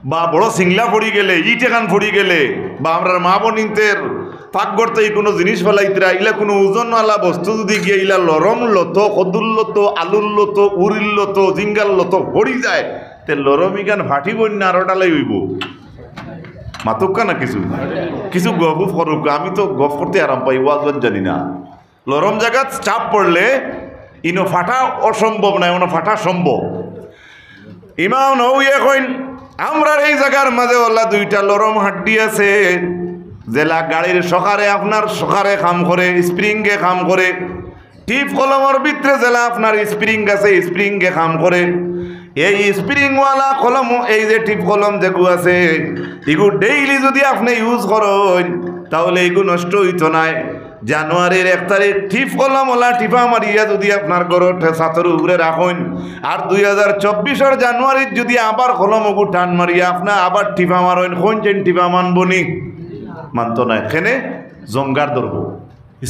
বা বড় সিংলা পড়ি গেলে, ইট এখান পড়ি গেলে, বা আমরার মা বইনিন্তর পাকঘর থাকি কোনো জিনিস ফালাইতরা, ইলা কোনো ওজনওয়ালা বস্তু যুদি গিয়া ইলা লরম লত, কদুর লত, আলুর লত, উরির লত, জিঙ্গার লত পড়ি যায়, তে লরম ইখান ফাটিবো না আরো ঢালাই অইবো? মাতউক্কা না কিছু, কিছু গফ উফ করউক্কা। আমি তো গফ করতে আরাম পাই, ওয়াজ ওয়াজ জানি না। লরম জাগাত চাপ পড়লে ইনো ফাটা অসম্ভব নায়, অনো ফাটা সম্ভব। ইমাম নওয়ীয়ে কইন, আমরার এই জাগার মাঝে অলা দুইটা লরম হাড্ডি আছে, যেলা গাড়ির শকারে, আপনার শকারে কাম করে, spring-এ কাম করে। টিপ কলমর ভিতরে যেলা আপনার spring আছে, spring-এ কাম করে। এই spring-ওয়ালা কলম, এই যে টিপ কলম যেগু আছে, ইগু daily যুদি আপনে use করইন, তাহলে ইগু নষ্ট অইতো নায়। জানুয়ারির এক তারিখ টিপ কলম অলা টিপা মারিয়া যুদি আপনার ঘরর ঠে-, ছাতর উপরে রাখইন, আর দুই হাজার চব্বিশর জানুয়ারিত যুদি আবার কলম অগু টান মারিয়া আপনে আবার টিপা মারইন, কইন যেন টিপা মানবো নি? মানতো নায়। কেনে? জঙ্গার ধরবো।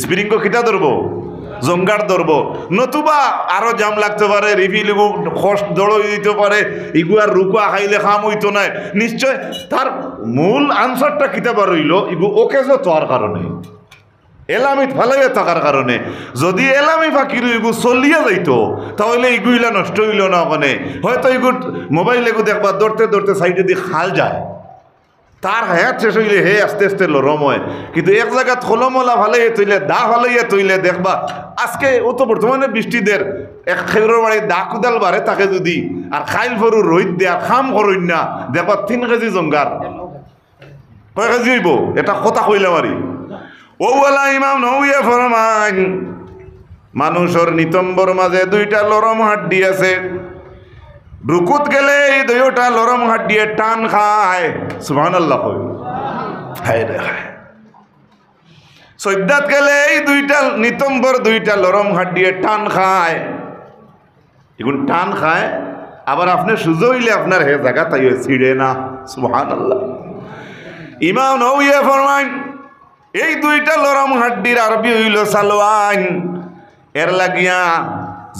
Spring-ও কিতা ধরবো? জঙ্গার ধরবো। নতুবা আরো jam লাগতে পারে, refill ইগু কষ্ট জড়ো অইতো পারে, ইগু আর রুকো আখাইলে কাম অইতো নায়। নিশ্চয় তার মূল answer-টা কিতা বার অইলো? ইগু occasion-ও থাকার কারণে। এলামিত ফালাইয়া থাকার কারণে, যুদি এলামি ফাকির ইগু চলিয়া যাইতো, তাহলে ইগু ইলা নষ্ট অইলো না অখানে। হয়তো ইগু mobile এগু দেখবা, ধরতে ধরতে side-এদি খাল যায়, তার হায়াত শেষ অইলে হে আস্তে আস্তে লরম অয়। কিন্তু এক জাগাত কলম অলা ফালাইয়া থইলে, দা ফালাইয়া থইলে দেখবা, আজকে অউ তো বর্তমানে বৃষ্টি দের, এক কেউরর বাড়ি দা কুদাল বারে থাকে যুদি, আর কাইল পরু রইদ দে, আর কাম করইন না, দেখবা তিন কেজি জঙ্গার। কয় কেজি অইবো? এটা কথা কইলাম আরি। অউ অলা ইমাম নওয়ীয়ে ফরমাইন, মানুষর নিতম্বর মাঝে দুইটা লরম হাড্ডি আছে। রুকুত গেলে এই দুইওটা লরম হাড্ডিয়ে টান খায়। সুবহানাল্লাহ কই। হায় রে হায়। সইজদাত গেলে এই দুইটা নিতম্বর দুইটা লরম হাড্ডিয়ে টান খায়। ইগুন টান খায়, আবার আপনে সুজা অইলে আপনার হে জাগা তাই ছিড়ে না। সুবহানাল্লাহ। ইমাম নওয়ীয়ে ফরমাইন, এই দুইটা লরম হাড্ডির আরবি অইলো সালওয়াইন। এর লাগিয়া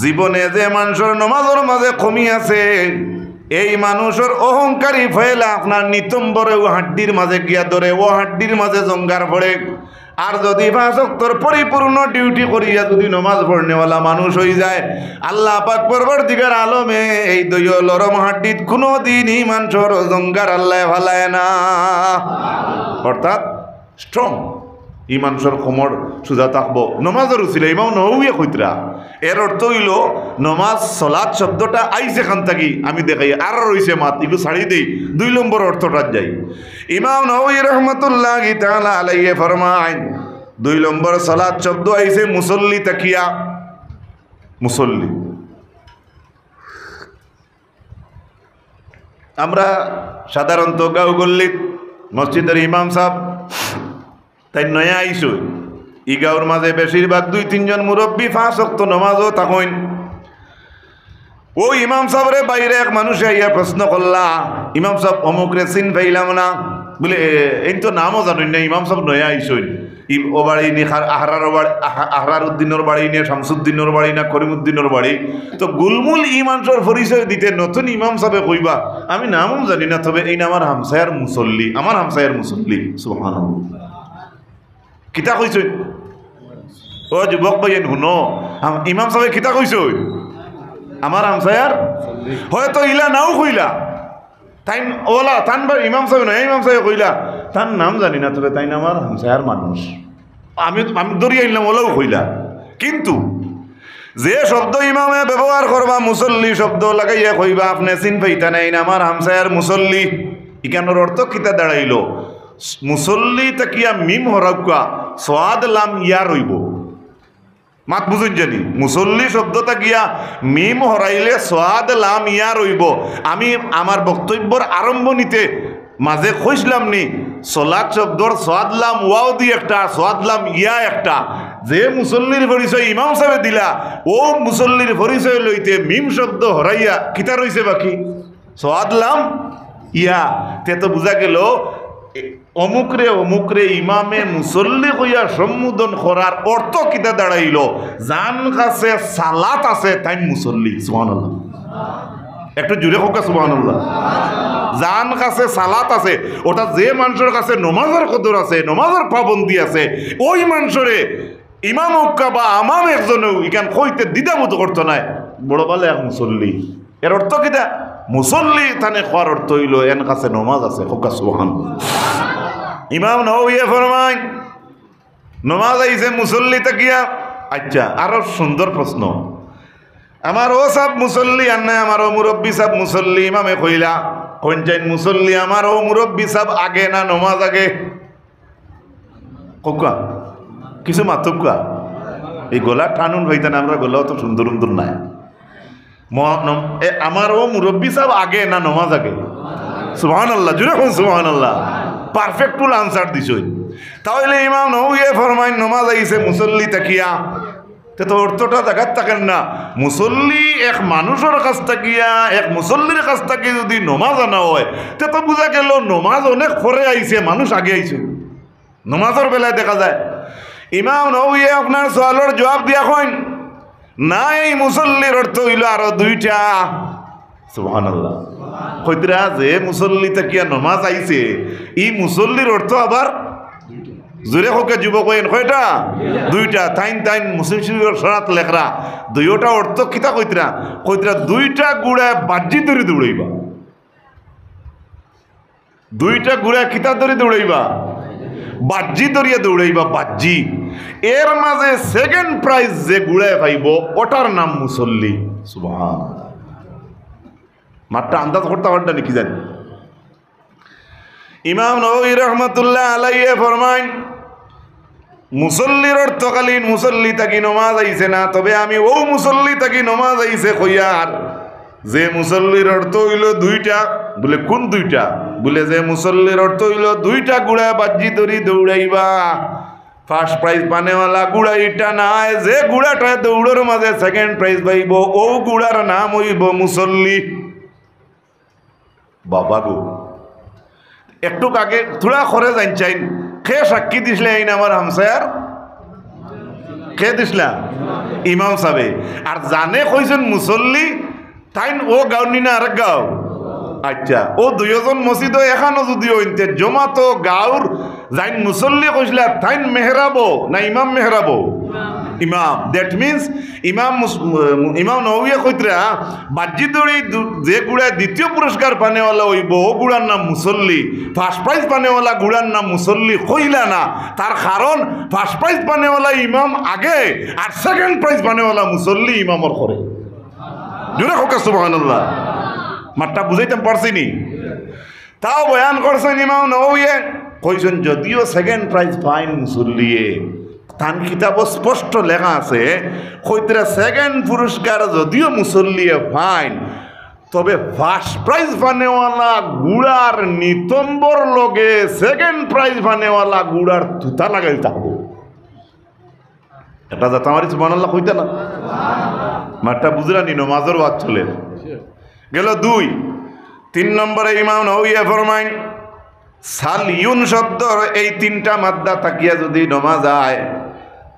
জীবনে যে মানষর নমাজর মাঝে কমি আছে, এই মানুষর অহংকারী ফয়লা আপনার নিতম্বরে অউ হাড্ডির মাঝে গিয়া ধরে, অউ হাড্ডির মাঝে জঙ্গার পড়ে। আর যুদি পাঁচ ওয়াক্তর পরিপূর্ণ duty করিয়া যুদি নমাজ পড়নেওয়ালা মানুষ অইযায়, আল্লাহ পাক পরওয়ারদিগার আলমে এই দুইও লরম হাড্ডিত কুনুদিন ই মানষর জঙ্গার আল্লায় ফালায় না। অর্থাৎ strong, ই মানষর কোমর সুজা থাকবো নমাজর উছিলায়। ইমাম নওয়ীয়ে কইতরা, এর অর্থ অইলো, নমাজ, সলাত শব্দটা আইছে কান থাকি, আমি দেখাই, আর রইছে মাত, ইগু ছাড়ি দেই, দুই নম্বর অর্থটাত যাই। ইমাম নওয়ী রহমতুল্লাহি তাআলা আলাইহি ফরমাইন, দুই নম্বর সলাত শব্দ আইছে মুসল্লি থাকিয়া, মুসল্লি। আমরা সাধারণত গাঁও গল্লিত মসজিদর ইমাম সাব তাইন নয়া আইছইন। ই গাঁওর মাঝে বেশিরভাগ দুই তিনজন মুরব্বি পাঁচ ওয়াক্ত নমাজও থাকইন। অউ ইমাম সাবরে বাইরে এক মানুষে আইয়া প্রশ্ন করলা, "ইমাম সাব, অমুকরে চিন পাইলাম না।" বুলে, "এ, এইন তো নামও জানইন না, ইমাম সাব নয়া আইছইন। ই, অউ বাড়ি নি খার-, আহরার অউ বাড়ি, আহ-, আহরার উদ্দিনর বাড়ি নি, শামসুদ্দিনর বাড়ি না, করিমুদ্দিনর বাড়ি?" তো গুলমুল ই মানষর পরিচয় দিতে নতুন ইমাম সাবে কইবা, "আমি নামও জানি না, তবে এইন আমার হামসায়ার মুসল্লি, আমার হামসায়ার মুসল্লি।" সুবহানাল্লাহ। কিতা কইছইন? ও যুবক ভাইয়াইন, হুনো, আম-, ইমাম সাবে কিতা কইছইন? আমার হামসায়ার। হয়তো ইলা নাও কইলা, তাইন অলা, তান বা ইমাম সাবে নয়, ইমাম সাবে কইলা, "তান নাম জানি না, তবে তাইন আমার হামসায়ার মানুষ।" আমি, আমি ধরিয়া আনলাম, অলাউ কইলা। কিন্তু যে শব্দ ইমামে ব্যবহার করবা, মুসল্লি শব্দ লাগাইয়া কইবা, আপনে চিন পাইতা নাইন, আমার হামসায়ার মুসল্লি। ইখানর অর্থ কিতা দাঁড়াইলো? মুসল্লি থাকিয়া মিম হরাউক্কা, সওয়াদ লাম ইয়া রইবো। মাত বুঝইন জানি? মুসল্লি শব্দ থাকিয়া মিম হরাইলে সওয়াদ লাম ইয়া রইবো। আমি আমার বক্তব্যর আরম্ভণিতে মাঝে কইছলাম নি, সলাত শব্দর সওয়াদ লাম ওয়াও দি একটা, সওয়াদ লাম ইয়া একটা। যে মুসল্লির পরিচয় ইমাম সাবে দিলা, অউ মুসল্লির পরিচয় লইতে মিম শব্দ হরাইয়া কিতা রইছে বাকি? সওয়াদ লাম ইয়া। তে তো বুঝা গেল, এ, অমুকরে, অমুকরে ইমামে মুসল্লি কইয়া সম্বোধন করার অর্থ কিতা দাঁড়াইলো? যান কাছে সালাত আছে, তাইন মুসল্লি। সুবহানাল্লাহ। একটু জোরে কউক্কা সুবহানাল্লাহ। যান কাছে সালাত আছে, অর্থাৎ যে মানষর কাছে নমাজর কদর আছে, নমাজর পাবন্দি আছে, অউ মানষরে ইমাম হউক্কা বা আমাম একজনেও ইখান কইতে দ্বিধাবোধ করতো নায়, বড় ভালা এক মুসল্লি। এর অর্থ কিতা? মুসল্লি তানে কওয়ার অর্থ অইলো, এন কাছে নমাজ আছে। কউক্কা সুবহানাল্লাহ। ইমাম নওয়াবিয়ে ফরমাইন, নমাজ আইছে মুসল্লি থাকিয়া। আচ্ছা, আরো সুন্দর প্রশ্ন। আমার অউ সাব মুসল্লি আর নায়, আমার অউ মুরব্বি সাব মুসল্লি, ইমামে কইলা, কইন চাইন মুসল্লি, আমার অউ মুরব্বি সাব আগে না নমাজ আগে? কউক্কা, কিছু মাতউক্কা। এই গলা টানুন ভাইতান, আমরা গলা অত সুন্দর সুন্দর নাই। ম-, নম-, এ, আমার অউ মুরব্বি সাব আগে না নমাজ আগে? সুবহানাল্লাহ, জোরে কউন সুবহানাল্লাহ। Perfect full answer দিছইন। তাইলে ইমাম নওয়াবিয়ে ফরমাইন, নমাজ আইছে মুসল্লি থাকিয়া। তে তো অর্থটা জাগাত থাকের না। মুসল্লি এক মানুষর কাছ থাকিয়া, এক মুসল্লির কাছ থাকি যুদি নমাজ আনা অয়, তে তো বুঝা গেল নমাজ অনেক পরে আইছে, মানুষ আগে আইছে। নমাজর বেলায় দেখা যায়। ইমাম নওয়াবিয়ে আপনার সওয়ালর জুয়াব দিয়া কইন, না, এই মুসল্লির অর্থ অইলো আরো দুইটা। সুবহানাল্লাহ। কইতরা যে মুসল্লি থাকিয়া নমাজ আইছে, ই মুসল্লির অর্থ আবার জোরে কউক্কা যুবক অইন, কয়টা? দুইটা। তাইন, তাইন মুসলিম শরীফর শরাত লেখরা, দুইওটা অর্থ কিতা কইতরা? কইতরা দুইটা গুড়ায় বাজ্জি ধরি দৌড়াইবা। দুইটা গুড়ায় কিতা ধরি দৌড়াইবা? বাজ্জি ধরিয়া দৌড়াইবা, বাজ্জি। এর মাঝে second prize যে গুড়ায় পাইবো, ওটার নাম মুসল্লি। সুবহান। মাতটা আন্দাজ করতা পাররা নি কি জানি? ইমাম নওয়াবী রহমতুল্লাহ আলাইহি ফরমাইন, মুসল্লির অর্থ খালি মুসল্লি থাকি নমাজ আইছে না, তবে আমি অউ মুসল্লি থাকি নমাজ আইছে কইয়ার। যে মুসল্লির অর্থ অইলো দুইটা, বুলে, "কুন দুইটা?" বুলে, "যে মুসল্লির অর্থ অইলো দুইটা গুড়ায় বাজ্জি ধরি দৌড়াইবা, first prize পানেওয়ালা গুড়া ইটা নায়, যে গুড়াটায় দৌড়র মাঝে second prize পাইবো, অউ গুড়ার নাম অইবো মুসল্লি।" বাবা গো, একটুক আগে থুড়া করে যাইন চাইন, কে সাক্ষী দিছলা এইন আমার হামসায়ার? কে দিছলা? ইমাম সাবে। আর যানে কইছইন মুসল্লি, তাইন অউ গাঁওর নি না আরেক গাঁও? আচ্ছা, অউ দুইওজন মসজিদো একখানো যুদি অইন তে জমাতো গাঁওর যাইন মুসল্লি কইছলা, তাইন মেহরাবো না ইমাম মেহরাবো? ইমাম। That means ইমাম মুস-, ইমাম নওয়াবিয়ে কইতরা, বাজ্জি ধরি দু-, যে গুড়ায় দ্বিতীয় পুরস্কার পানেওয়ালা অইবো, অউ গুড়ার নাম মুসল্লি। First prize পানেওয়ালা গুড়ার নাম মুসল্লি কইলা না, তার কারণ first prize পানেওয়ালা ইমাম আগে, আর second prize পানেওয়ালা মুসল্লি ইমামর পরে। জোরে কউক্কা সুবহানাল্লাহ। মাতটা বুঝাইতাম পারছি নি? তাও বয়ান করছইন ইমাম নওয়াবিয়ে, কইছইন যদিও second prize পাইন মুসল্লিয়ে, তান কিতাবো স্পষ্ট লেখা আছে, কইতরা second পুরস্কার যদিও মুসল্লিয়ে পাইন, তবে first prize পানেওয়ালা গুড়ার নিতম্বর লগে second prize পানেওয়ালা গুড়ার তুতা লাগাইল থাকবো। এটা যাতা মারি সুবহানাল্লাহ কইতা না? মাতটা বুঝরা নি, নমাজর ওয়াজ চলে। গেল দুই। তিন নম্বরে ইমাম নওয়াবিয়ে ফরমাইন, সালিউন শব্দর এই তিনটা মাদ্দা থাকিয়া যুদি নমাজ আয়,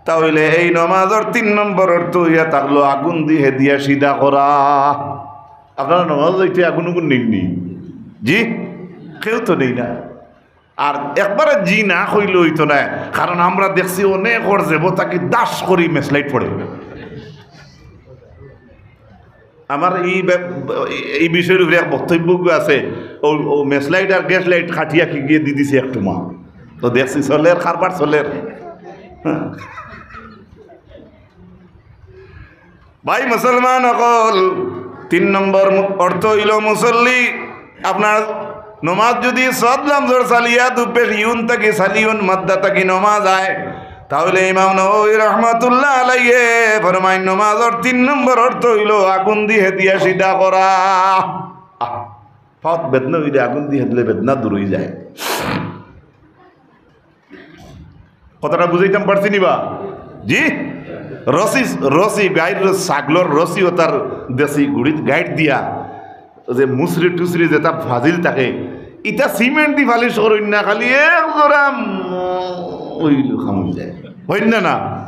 তা অইলে এই নমাজর তিন নম্বর অর্থ অইয়া থাকলো আগুন দি হেদিয়া সিধা করা। আপনারা নমাজ যাইতে আগুন উগুন নেইন নি? জি? কেউ তো নেই না। আর একবারে জি না কইলে অইতো নায়, কারণ আমরা দেখছি অনেকর জেবো থাকি দাস করি মেসলাইট পড়ে। আমার ই বে-, ই বিষয়র উপরে এক বক্তব্য আছে, অউ, অউ মেসলাইট আর গ্যাসলাইট কাটিয়া কিগিয়ে দি দিছে এক টুমা। তো দেখছি চলের, কারবার চলের। ভাই মুসলমান অকল, তিন নম্বর মু-, অর্থ অইলো মুসল্লি। আপনার নমাজ যুদি সদ লামজর সালিয়া দুপেশ ইউন থাকি সালিউন মাদ্দা থাকি নমাজ আয়, তাইলে ইমাম নববী রহমাতুল্লাহ আলাইহি ফরমাইন, নমাজর তিন নম্বর অর্থ অইলো আগুন দি হেদিয়া সিধা করা। আহ, ফাওত বেদনা অইলে আগুন দি হেদলে বেদনা দূর অইযায়। কথাটা বুঝাইতাম পারছি নি বা? জি? রশি, রশি, গাইর ছাগলর রশি অতার দেশি গুড়িত গাইট দিয়া, যে মুসরি টুসরি যেতা ফাজিল থাকে, ইতা সিমেন্ট দি পালিশ করইন না, খালি এক জোড়া, উম, অইল খামুই যায়। অইন না না?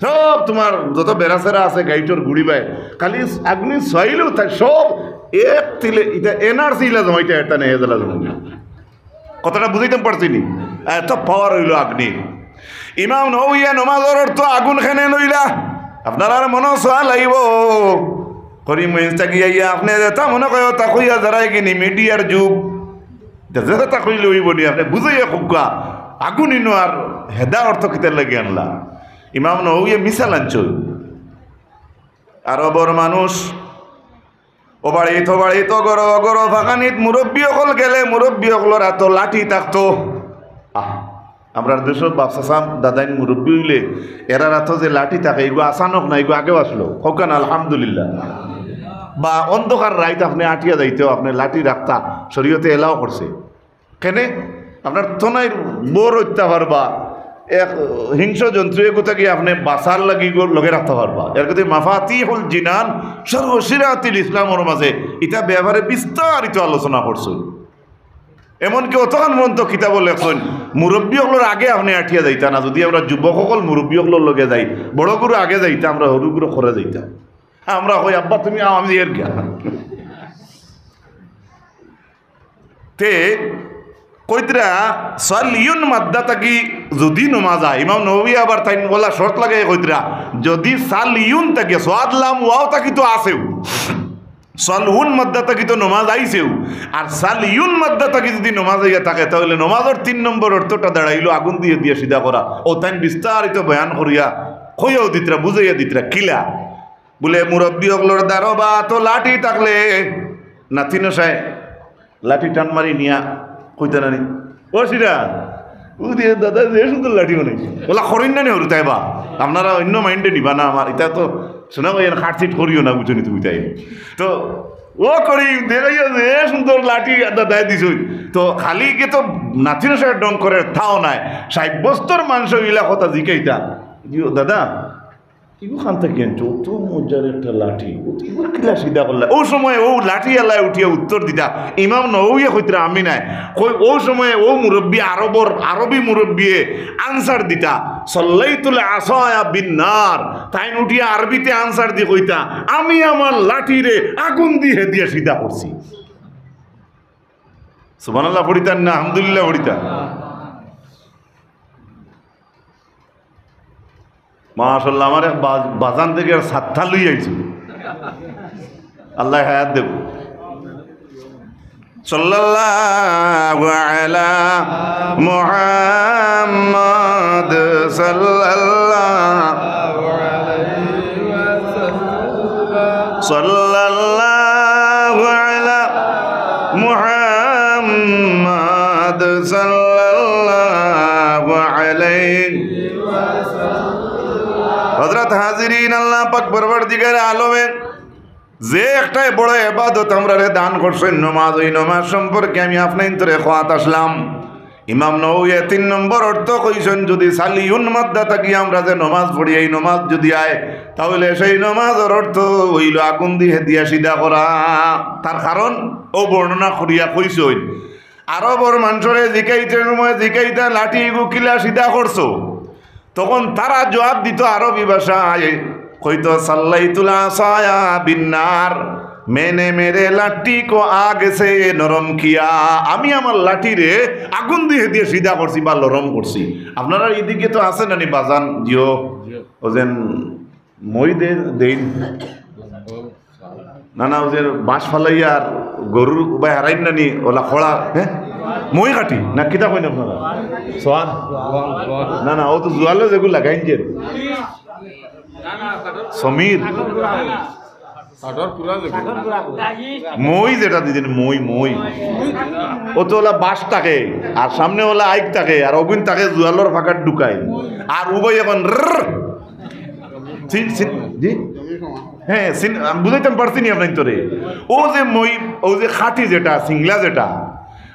সব তুমার যত বেড়াছেড়া আছে গাইটর গুড়ি বায়, খালি আগুনি ছুয়াইলেউ তাই সব এক তিলে, ইতা এনআরসি ইলা জমাইতা, এতা নেই, এজালা জমাইতা। কথাটা বুঝাইতাম পারছি নি? এত পাওয়ার অইলো আগুনির। ইমাম নববীয়ে নমাজর অর্থ আগুন কেনে লইলা? আপনারার মনো সওয়াল আইবো। করিমগঞ্জ থাকি আইয়া আপনে যেতা মনো কয় অতা কইয়া যারায় গিনি মিডিয়ার যুগ। যেতা কইলে অইবো নি, আপনে বুঝাইয়া কউক্কা। আগুন ইনো আর হেদা অর্থ কিতার লাগি আনলা? ইমাম নববীয়ে মিসাল আনছইন। আরবর মানুষ ও বাড়িত, ও বাড়িত, ও ঘরো, ও ঘরো, ফাঁকানিত মুরব্বি অকল গেলে মুরব্বি অকলর আতো লাঠি থাকতো। আহ, আমরার দেশো বাপ চাচা দাদাইন মুরব্বি অইলে এরার আতো যে লাঠি থাকে, ইগু আচানক না, ইগু আগেও আছলো। কউক্কা না আলহামদুলিল্লাহ। বা অন্ধকার রাইত আপনে আটিয়া যাইতেও আপনে লাঠি রাখতা, শরীয়তে এলাও করছে। কেনে? আপনার তনাইর বর অইতা পারবা, এক হিংস্র জন্তু এগু থাকি আপনে বাঁচার লাগি ইগু লগে রাখতা পারবা। এর কথা মাফাতিহুল জিনান, শরহু শরিয়াতুল ইসলামর মাঝে ইতা ব্যাপারে বিস্তারিত আলোচনা করছইন। এমনকি অতখান পর্যন্ত কিতাবো লেখছইন, মুরব্বি অকলর আগে আপনে আটিয়া যাইতা না, যুদি আমরা যুবক অকল মুরব্বি অকলর লগে যাই, বড়গুরু আগে যাইতা, আমরা হুরুগুরু খরে যাইতা। আমরা কই, "আব্বা, তুমি আও, আমি এর গিয়া।" তে কইতরা, সালিউন মাদ্দা থাকি যুদি নমাজ আয়, ইমাম নববী আবার তাইন অলা শর্ত লাগাই কইতরা, যুদি সালিউন থাকে, সওয়াদ লাম ওয়াও থাকি তো আছেউ, সালউন মাদ্দা থাকি তো নমাজ আইছেউ, আর সালিউন মাদ্দা থাকি যুদি নমাজ আইয়া থাকে, তাইলে নমাজর তিন নম্বর অর্থটা দাঁড়াইলো আগুন দি হেদিয়া সিধা করা। অউ তাইন বিস্তারিত বয়ান করিয়া কইয়াও দিতরা, বুঝাইয়া দিতরা, কিলা? বুলে, মুরব্বি অকলর দারো বা আতো লাঠি থাকলে নাতিনশায় লাঠি টান মারি নিয়া কইতা না নি, "ও সিরা, ও দিয়ে দাদা যে সুন্দর লাঠি বানাইছে।" অলা করইন না নি হুরুতায় বা? আপনারা অন্য মাইন্ডে নিবা না আমার, ইতা তো শোনা ভাই, এর খাটছিট করিও না, বুঝছো নি তুমি তাই? তো ও করি দেখাইয়া যে সুন্দর লাঠি দাদায় দিছইন। তো খালি কি তো নাতিনশায় ঢং করের তাও নায়, সাব্যস্তর মানুষ ইলা কথা জিকাইতা, "জি ও দাদা, ইগু খান থাকি আনছো, অত মজার একটা লাঠি, অত ইগুর কিলা সিধা করলা?" অউ সময় অউ লাঠি আলায় উঠিয়া উত্তর দিতা, ইমাম নববীয়ে কইতরা আমি নায়, কই অউ সময় অউ মুরব্বি আরবর, আরবি মুরব্বিয়ে আনসার দিতা, "সাল্লাইতুল আসায়া বিন নার।" তাইন উঠিয়া আরবিতে আনসার দি কইতা, "আমি আমার লাঠিরে আগুন দি হেদিয়া সিধা করছি।" সুবহানাল্লাহ পড়িতা না আলহামদুলিল্লাহ পড়িতা? মাশাআল্লাহ, আমার এক বাজ-, বাজান থাকি আর সাতটা লই আইছি। আল্লায় হায়াত দেউক। সাল্লাল্লাহু আলা মুহাম্মদ, সাল্লাল্লাহু আলাইহি ওয়াসাল্লাম। সাল্লাল্লাহু আলা মুহাম্মদ, সাল্লাল্লাহু আলাইহি। হযরত হাজিরিন, আল্লাহ পাক পরওয়ারদিগারে আলমে যে একটা বড় ইবাদত আমরারে দান করছইন নমাজ, অউ নমাজ সম্পর্কে আমি আপনাইনতরে কওয়াত আসলাম। ইমাম নববীয়ে তিন নম্বর অর্থ কইছইন, যুদি সালিউন মাদ্দা থাকি আমরা যে নমাজ পড়ি, এই নমাজ যুদি আয়, তাইলে সেই নমাজর অর্থ অইলো আগুন দি হেদিয়া সিধা করা। তার কারণ অউ বর্ণনা করিয়া কইছইন। আরবর মানষরে জিকাইতে সময় জিকাইতা, "লাঠি ইগু কিলা সিধা করছো?" তখন তারা জুয়াব দিতো আরবি ভাষায়, কইতো, "সাল্লাইতুল আসায়া বিন নার, মেনে মেরে লাঠি কো আগ সে নরম কিয়া।" আমি আমার লাঠিরে আগুন দি হেদিয়া সিধা করছি বা লরম করছি। আপনারার ইদিকে তো আছে না নি বাজান, জিও? ওজেন মই দে-, দেইন। না, না, ওজেন বাঁশ ফালাইয়া আর গরুর উবায় হারাইন না নি, অলা খড়া, হ্যাঁ? মই খাটি না কিতা কইন আপনারা? সোয়াদ? না, না, ও তো জুয়ালো যেগু লাগাইন যে। সমীর। মই যেটা দিছেন, মই, মই। ও তো ওলা বাঁশ থাকে, আর সামনে ওলা আইক থাকে, আর অগুইন থাকে জুয়ালোর ফাঁকাত ঢুকায়। আর উবাই এখন রর। সিন, সিন, জি? হ্যাঁ, সিন, আমি বুঝাইতাম পারছি নি আপনাইনতরে? ও যে মই, ও যে খাটি যেটা, সিংলা যেটা,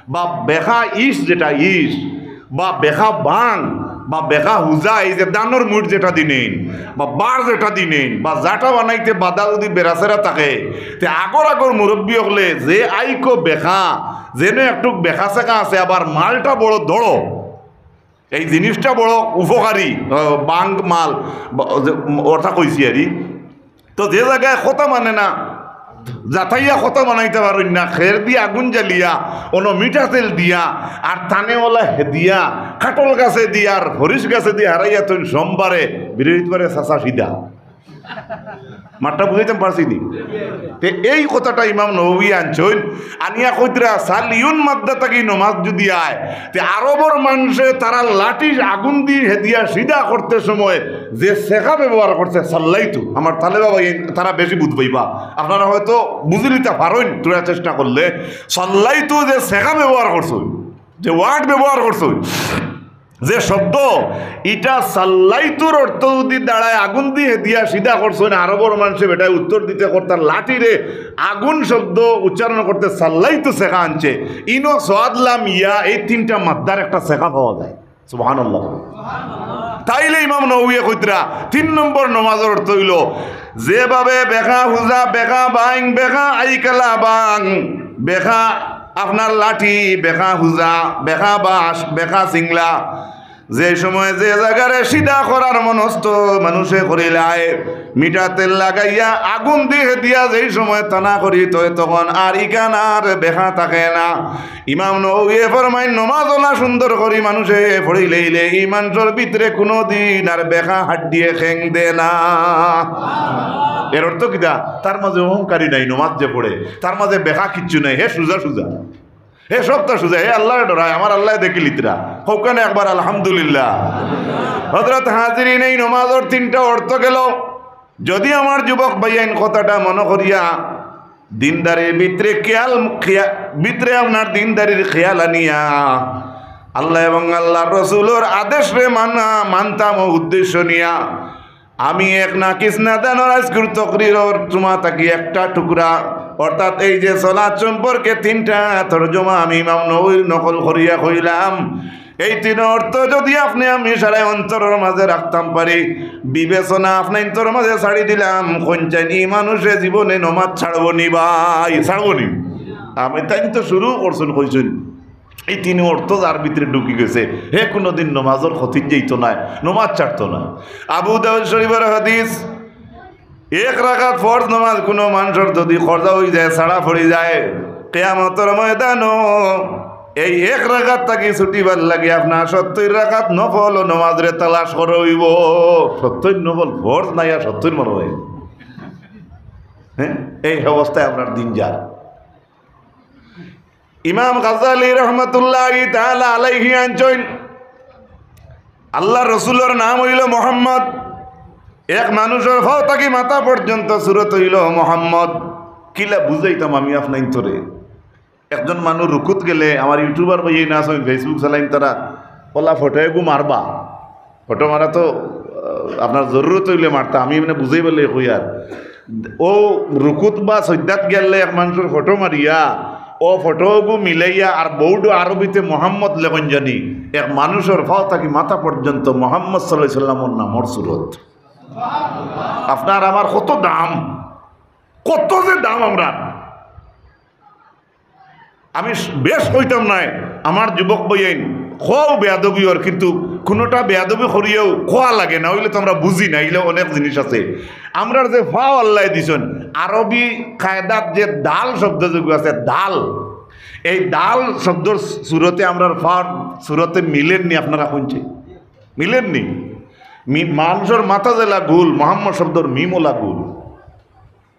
বা বেখা ইস যেটা ইস, বা বেখা বাং, বা বেখা হুজা, এই যে দানর মুইট যেটা দিনেন, বা বার যেটা দিনেন, বা জাটা বানাইতে বাদা যদি বেড়াছেড়া থাকে, তে আগর আগর মুরব্বী অকলে যে আইকো বেখা, যেন একটুক বেখা সেখা আছে, আবার মালটা বড় দড়, এই জিনিসটা বড় উপকারী, আহ, বাং মাল, বা, যে, অর্থা কইছি আরি। তো যে জাগায় কথা মানে না, জাতাইয়া কথা বানাইতা পারইন না, খের দি আগুন জ্বালিয়া, অনো মিঠা তেল দিয়া, আর তানে ওলা হেদিয়া, কাটল গাছে দিয়া, আর হরিশ গাছে দিয়া হারাইয়া থইন সোমবারে, বৃহস্পতিবারে চাচা সিধা। মাতটা বুঝাইতাম পারছি নি? তে এই কথাটা ইমাম নববী আনছইন, আনিয়া কইতরা, সালিউন মাদ্দা থাকি নমাজ যদি আয়, তে আরবর মানষে তারা লাঠি আগুন দি হেদিয়া সিধা করতে সময় যে সেখা ব্যবহার করছে, সাল্লাইতু। আমার তালেবা ভাই, তারা বেশি বুঝ পাইবা। আপনারা হয়তো বুঝিলিতা পারইন, তোরা চেষ্টা করলে। সাল্লাইতু যে সেখা ব্যবহার করছইন, যে ওয়ার্ড ব্যবহার করছইন, যে শব্দ, ইটা সাল্লাইতুর অর্থ যদি দাঁড়ায় আগুন দি হেদিয়া সিধা করছইন, আরবর মানষে বেটায় উত্তর দিতে করতা লাঠিরে আগুন শব্দ উচ্চারণ করতে সাল্লাইতু সেখা আনছে। ইনো সোয়াদ লাম ইয়া, এই তিনটা মাদ্দার একটা সেখা পাওয়া যায়। সুবহানাল্লাহ। তাইলে ইমাম নববীয়ে কইতরা, তিন নম্বর নমাজর অর্থ অইলো, যেভাবে বেখা হুজা, বেখা বাং, বেখা আইকালা বাং, বেখা আপনার লাঠি, বেখা হুজা, বেখা বাঁশ, বেখা সিংলা, যে সময় যে জাগারে সিধা করার মনস্থ মানুষে করিলায়, মিঠা তেল লাগাইয়া আগুন দি হেদিয়া যেই সময় তানা করি থয়, তখন আর ইখান আর বেখা থাকে না। ইমাম নববীয়ে ফরমাইন, নমাজ ওলা সুন্দর করি মানুষে পড়িলাইলে ই মানষর ভিতরে কুনুদিন আর বেখা হাড্ডিয়ে খেং দে না। এর অর্থ কিতা? তার মাঝে অহংকারী নাই, নমাজ যে পড়ে, তার মাঝে বেখা কিচ্ছু নাই, হে সুজা সুজা। হে সবটা সুজা, হে আল্লাহরে ডরায়, আমার আল্লায় দেখিলিতরা। কউক্কা না একবার আলহামদুলিল্লাহ। হযরত হাজিরিন, এই নমাজর তিনটা অর্থ গেল। যদি আমার যুবক ভাইয়াইন কথাটা মনো করিয়া দিনদারির ভিতরে খেয়াল, খেয়া-, ভিতরে আপনার দিনদারির খেয়াল আনিয়া আল্লাহ এবং আল্লাহর রসুলর আদেশরে মানা, মানতাম ও উদ্দেশ্য নিয়া আমি এক নাকিস নাদানর আজকুর তকরিরর জুমা থাকি একটা টুকরা, অর্থাৎ এই যে সলাত সম্পর্কে তিনটা তর্জমা আমি ইমাম নববীর নকল করিয়া কইলাম, এই তিন অর্থ যদি আপনে আমি সারা অন্তরর মাঝে রাখতাম পারি, বিবেচনা আপনাইনতর মাঝে ছাড়ি দিলাম, কইনচাইন ই মানুষে জীবনে নমাজ ছাড়বো নি ভাই, ছাড়বো নি? আমি তাইন তো শুরু করছইন, কইছইন, এই তিন অর্থ যার ভিতরে ঢুকি গেছে, হে কোনোদিন নমাজর ক্ষতিত যাইতো নায়, নমাজ ছাড়তো নায়। আবু দাউদ শরীফর হাদিস, এক রাকাত ফরজ নমাজ কোনো মানষর যদি কজা অই যায়, ছাড়া পড়ি যায়, কিয়ামতর ময়দানো এই এক রাকাত থাকি ছুটিবার লাগি আপনার সত্তইর রাকাত নফল নমাজরে তালাশ করা অইবো। সত্তইর নফল, ফরজ নাই আর সত্তইর মারা অইবো। হ্যাঁ, এই অবস্থায় আমরার দিন যার। ইমাম গাজ্জালী রহমতুল্লাহি তাআলা আলাইহি আনছইন, আল্লাহর রসুলর নাম অইলো মোহাম্মদ। এক মানুষর পাও থাকি মাথা পর্যন্ত সুরত অইলো মোহাম্মদ। কিলা বুঝাইতাম আমি আপনাইনতরে? একজন মানুষ রুকুত গেলে, আমার YouTuber ভাইয়াইন আছইন, Facebook চালাইন তারা, ওলা ফটো এগু মারবা। ফটো মারা তো, আহ, আপনার জরুরত অইলে মারতা, আমি এমনে বুঝাইবার লাগি কই আর। ও রুকুত বা সইজদাত গেলে এক মানষর ফটো মারিয়া, ও ফটো ওগু মিলাইয়া আর বউডো আরবিতে মোহাম্মদ লেখইন জানি, এক মানুষর পাও থাকি মাথা পর্যন্ত মোহাম্মদ সাল্লাল্লাহু আলাইহি ওয়াসাল্লামর নামর সুরত। আপনার আমার কত দাম, কত যে দাম আমরার। আমি বেশ কইতাম নায়, আমার যুবক ভাইয়াইন, কও বেয়াদবি অর, কিন্তু কোনোটা বেয়াদবি করিয়াও কওয়া লাগে না, অইলে তো আমরা বুঝি না, অইলে অনেক জিনিস আছে। আমরার যে পাও আল্লায় দিছইন, আরবি কায়দাত যে দাল শব্দ যেগু আছে, দাল, এই দাল শব্দর সুরতে আমরার পাওর সুরতে মিলের নি, আপনারা কইনচাইন? মিলের নি? মি-, মানষর মাথা যেলা গুল, মোহাম্মদ শব্দর মিম ওলা গুল।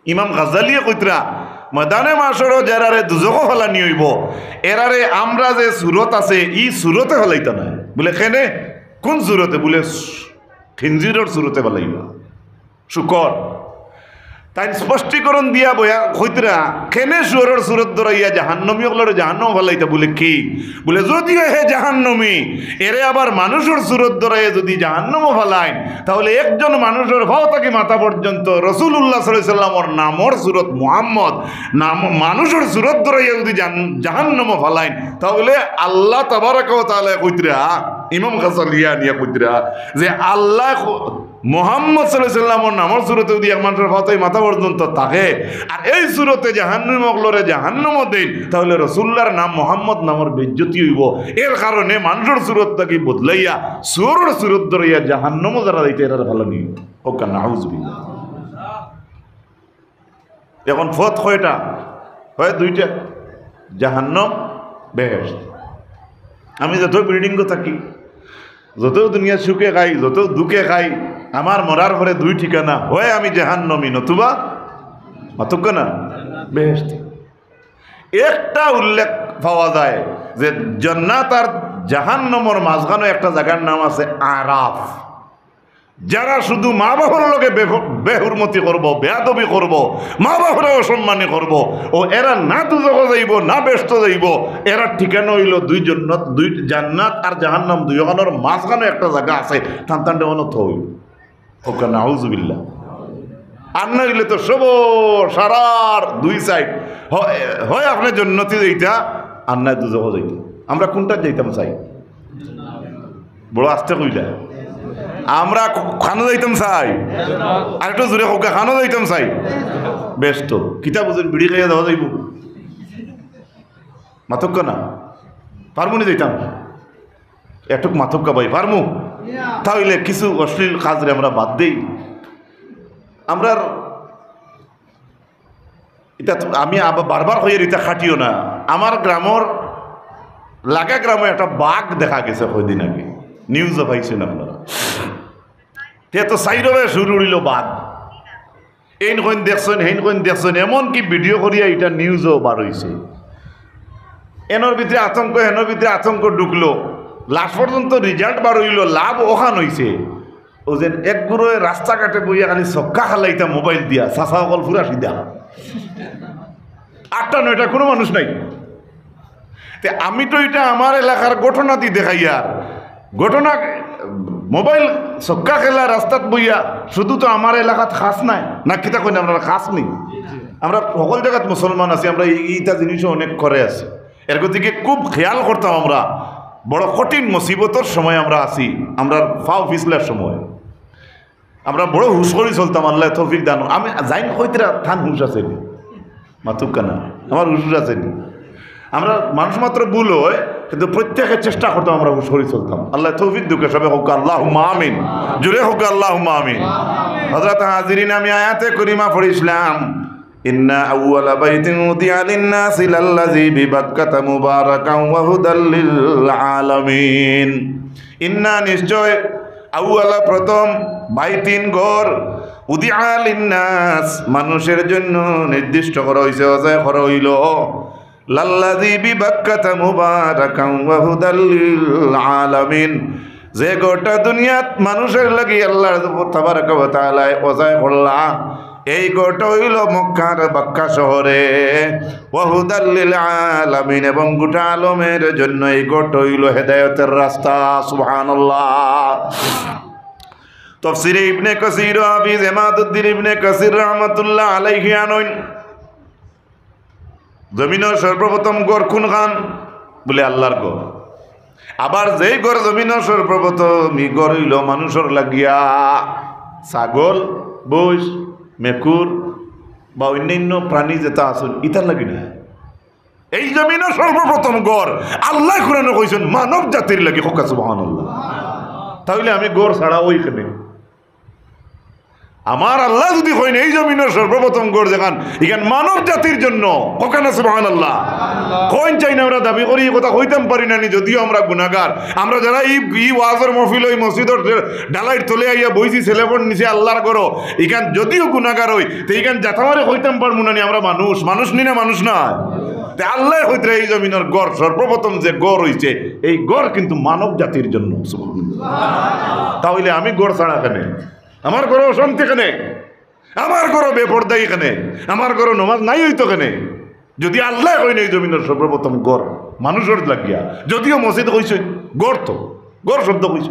ইমাম গাজ্জালিয়ে কইতরা, ময়দানে মাশরো যেরারে দুজখো ফালানি অইবো, এরারে আমরা যে সুরত আছে, ই সুরতে ফালাইতা নায়। বুলে, "কেনে? কুন সুরতে?" বুলে, "খিনজিরর সুরতে ফালাইবা।" শুকর। তাইন স্পষ্টীকরণ দিয়া বয়া কইতরা, "কেনে শুয়োরর সুরত ধরাইয়া জাহান্নমী অকলরে জাহান্নমো ফালাইতা?" বুলে, "কি?" বুলে, "যদিও হে জাহান্নমী, এরে আবার মানুষর সুরত ধরাইয়া যুদি জাহান্নমো ফালাইন, তাহলে একজন মানুষর পাও থাকি মাথা পর্যন্ত রসুলুল্লাহ সাল্লাল্লাহু আলাইহি ওয়াসাল্লামর নামর সুরত মুহাম্মদ, নাম, মানুষর সুরত ধরাইয়া যুদি জান-, জাহান্নমো ফালাইন, তাহলে আল্লাহ তাবারাকা ওয়া তাআলা কইতরা, ইমাম গাজালিয়ে আনিয়া কইতরা যে আল্লাহ খ-, মোহাম্মদ সাল্লাল্লাহু আলাইহি ওয়াসাল্লামর নামর সুরতে যুদি এক মানুষর পাও থাকি মাথা পর্যন্ত থাকে, আর এই সুরতে জাহান্নমী অকলরে জাহান্নমো দেইন, তাহলে রসুলুল্লাহর নাম মোহাম্মদ নামর বেইজ্জতি অইবো। এর কারণে মানুষর সুরত থাকি বদলাইয়া শুয়োরর সুরত ধরাইয়া জাহান্নমো যেরা যাইতা, এরারে ফালানি।" কউক্কা নাউজুবিল্লাহ। এখন পথ কয়টা? হয় দুইটা, জাহান্নম, বেহেশত। আমি যত বিল্ডিংও থাকি, যত দুনিয়ার সুখে খাই, যত দুঃখে খাই, আমার মরার পরে দুই ঠিকানা, হয় আমি জাহান্নমী, নতুবা, মাতুক্কা না, বেহেশতি। একটা উল্লেখ পাওয়া যায় যে জান্নাত আর জাহান্নমর মাঝখানো একটা জাগার নাম আছে আরাফ। যারা শুধু মা বাবার লগে বেফ-, বেহুরমতি করবো, বেয়াদবি করবো, মা বাবারে অসম্মানি করবো, ও এরা না দুজখো যাইবো, না বেহেশতো যাইবো, এরার ঠিকানা অইলো দুই জন্নত, দুই জান্নাত আর জাহান্নাম, দুইখানোর মাঝখানো একটা জাগা আছে, টান টান ডেওয়ানো থই। কউক্কা নাউজুবিল্লাহ। আর না অইলে তো সব সারার দুই সাইড, হয়, হয় আপনে জন্নতি যাইতা, আর না দুজখো যাইতা। আমরা কুনটাত যাইতাম চাই? বড় আস্তে কইলা। আমরা ক-, কানো যাইতাম চাই? আর একটু জোরে কউক্কা, কানো যাইতাম চাই? বেহেশতো। কিতা বুঝইন, বিড়ি খাইয়া যাওয়া যাইবো? মাতুক্কা না। পারমুনি যাইতাম? একটুক মাতুক্কা ভাই, পারমু? তা অইলে কিছু অশ্লীল কাজরে আমরা বাদ দেই। আমরার ইটা তো আমি আবার বারবার কইয়ার, ইটা খাটিও না। আমার গ্রামর লাগা গ্রামো একটা বাঘ দেখা গেছে কয়দিন আগে, নিউজো পাইছইন আপনারা। তে তো চাইরোবায় সুর উড়িলো বাঘ। এইন কইন দেখছইন, হেইন কইন দেখছইন, এমনকি ভিডিও করিয়া ইটা নিউজো বার অইছে। এনর ভিতরে আতঙ্ক, হেনর ভিতরে আতঙ্ক ঢুকলো, লাস্ট পর্যন্ত রেজাল্ট বার অইলো, লাভ অখান অইছে। ও যেন এক গুরুয়ে রাস্তাঘাটে বইয়া খালি ছক্কা খেলাইতা মোবাইল দিয়া, চাচা অকল পুরা সিধা। আটটা নয়টা কুনু মানুষ নাই। তে আমি তো ইটা আমার এলাকার ঘটনা দি দেখাইয়ার। ঘটনা, মোবাইল ছক্কা খেলা রাস্তাত বইয়া, শুধু তো আমার এলাকাত খাছ নায়, না কিতা কইন, আমরার খাছ নি? আমরা হকল জাগাত মুসলমান আছি, আমরা ই-, ইতা জিনিসও অনেক করে আছি। এর গতিকে খুব খেয়াল করতাম আমরা, বড় কঠিন মুসিবতর সময় আমরা আছি, আমরার পাও পিছলার সময়। আমরা বড় হুশ করি চলতাম, আল্লায় তৌফিক দান। আমি যাইন কইতরা তান হুশ আছে নি? মাতুক্কা না, আমার হুশ হুশ আছে নি? আমরা মানুষ মাত্র ভুল হয়, কিন্তু প্রত্যেকে চেষ্টা করতাম আমরা হুশ করি চলতাম। আল্লায় তৌফিক দেউক্কা, সবে কউক্কা আল্লাহুম্মা আমিন, জোরে কউক্কা আল্লাহুম্মা আমিন। হযরত হাজিরিন, আমি আয়াতে করিমা পড়ছিলাম, "ইন্না আউওয়ালা বাইতিন উদিআ লিন-নাসি লাল্লাযী বিবাক্কাতা মুবারাকান ওয়া হুদাল লিল আলামিন।" ইন্না, নিশ্চয়, আউওয়ালা, প্রথম, বাইতিন, ঘর, উদিআ লিন-নাস, মানুষের জন্য নির্দিষ্ট করা অইছে, ওয়াজা করা অইলো, লাল্লাযী বিবাক্কাতা মুবারাকান ওয়া হুদাল লিল আলামিন, যে ঘরটা দুনিয়াত মানুষের লাগি আল্লাহ তাবারাকা ওয়া তাআলায় ওয়াজা করলা, এই ঘরটা অইলো মক্কার বাক্কা শহরে, ওয়া হুদাল লিল আলামিন, এবং গোটা আলমের জন্য এই ঘরটা অইলো হেদায়েতের রাস্তা। সুবহানাল্লাহ। তফসিরে ইবনে কাসির, হাফিজ ইমাদুদ্দিন ইবনে কাসির রহমাতুল্লাহ আলাইহি আনইন, জমিনর সর্বপ্রথম ঘর কুনখান? বুলে, আল্লাহর ঘর। আবার যেই ঘর জমিনর সর্বপ্রথম, ই ঘর অইলো মানুষর লাগিয়া, ছাগল, মইষ, মেকুর বা অইন্যান্য প্রাণী যেতা আছইন, ইতার লাগি না। এই জমিনর সর্বপ্রথম ঘর আল্লায় কুরআনো কইছইন মানব জাতির লাগি। কউক্কা সুবহানাল্লাহ। তা অইলে আমি ঘর ছাড়া অই কেনে? আমার আল্লায় যুদি কইন এই জমিনর সর্বপ্রথম ঘর যেখান, ইখান মানব জাতির জন্য, কউক্কা না সুবহানাল্লাহ। কইন চাই না, আমরা দাবি করি, এই কথা কইতাম পারি না নি, যদিও আমরা গুনাগার। আমরা যারা এই, এই ওয়াজর মহফিল, ওই মসজিদর ঢালাইর তলে আইয়া বইছি, সেলেফর নিচে আল্লাহর ঘরো, ইখান যদিও গুনাগার হই, তে ইখান জাতামারে কইতাম পারমু না নি, আমরা মানুষ, মানুষ নি না, মানুষ না? তে আল্লাহ কইতরা এই জমিনর ঘর, সর্বপ্রথম যে ঘর হইছে, এই ঘর কিন্তু মানব জাতির জন্য। সুবহানাল্লাহ। তাহলে আমি ঘর ছাড়া কেনে? আমার ঘরো অশান্তি কেনে? আমার ঘরো বেপর্দাই কেনে? আমার ঘরো নমাজ নাই হইতো কেনে? যদি আল্লাহ কইন এই জমিনর সর্বপ্রথম ঘর মানুষর লাগিয়া, যদিও মসজিদ কইছে, ঘর তো, ঘর শব্দ কইছে।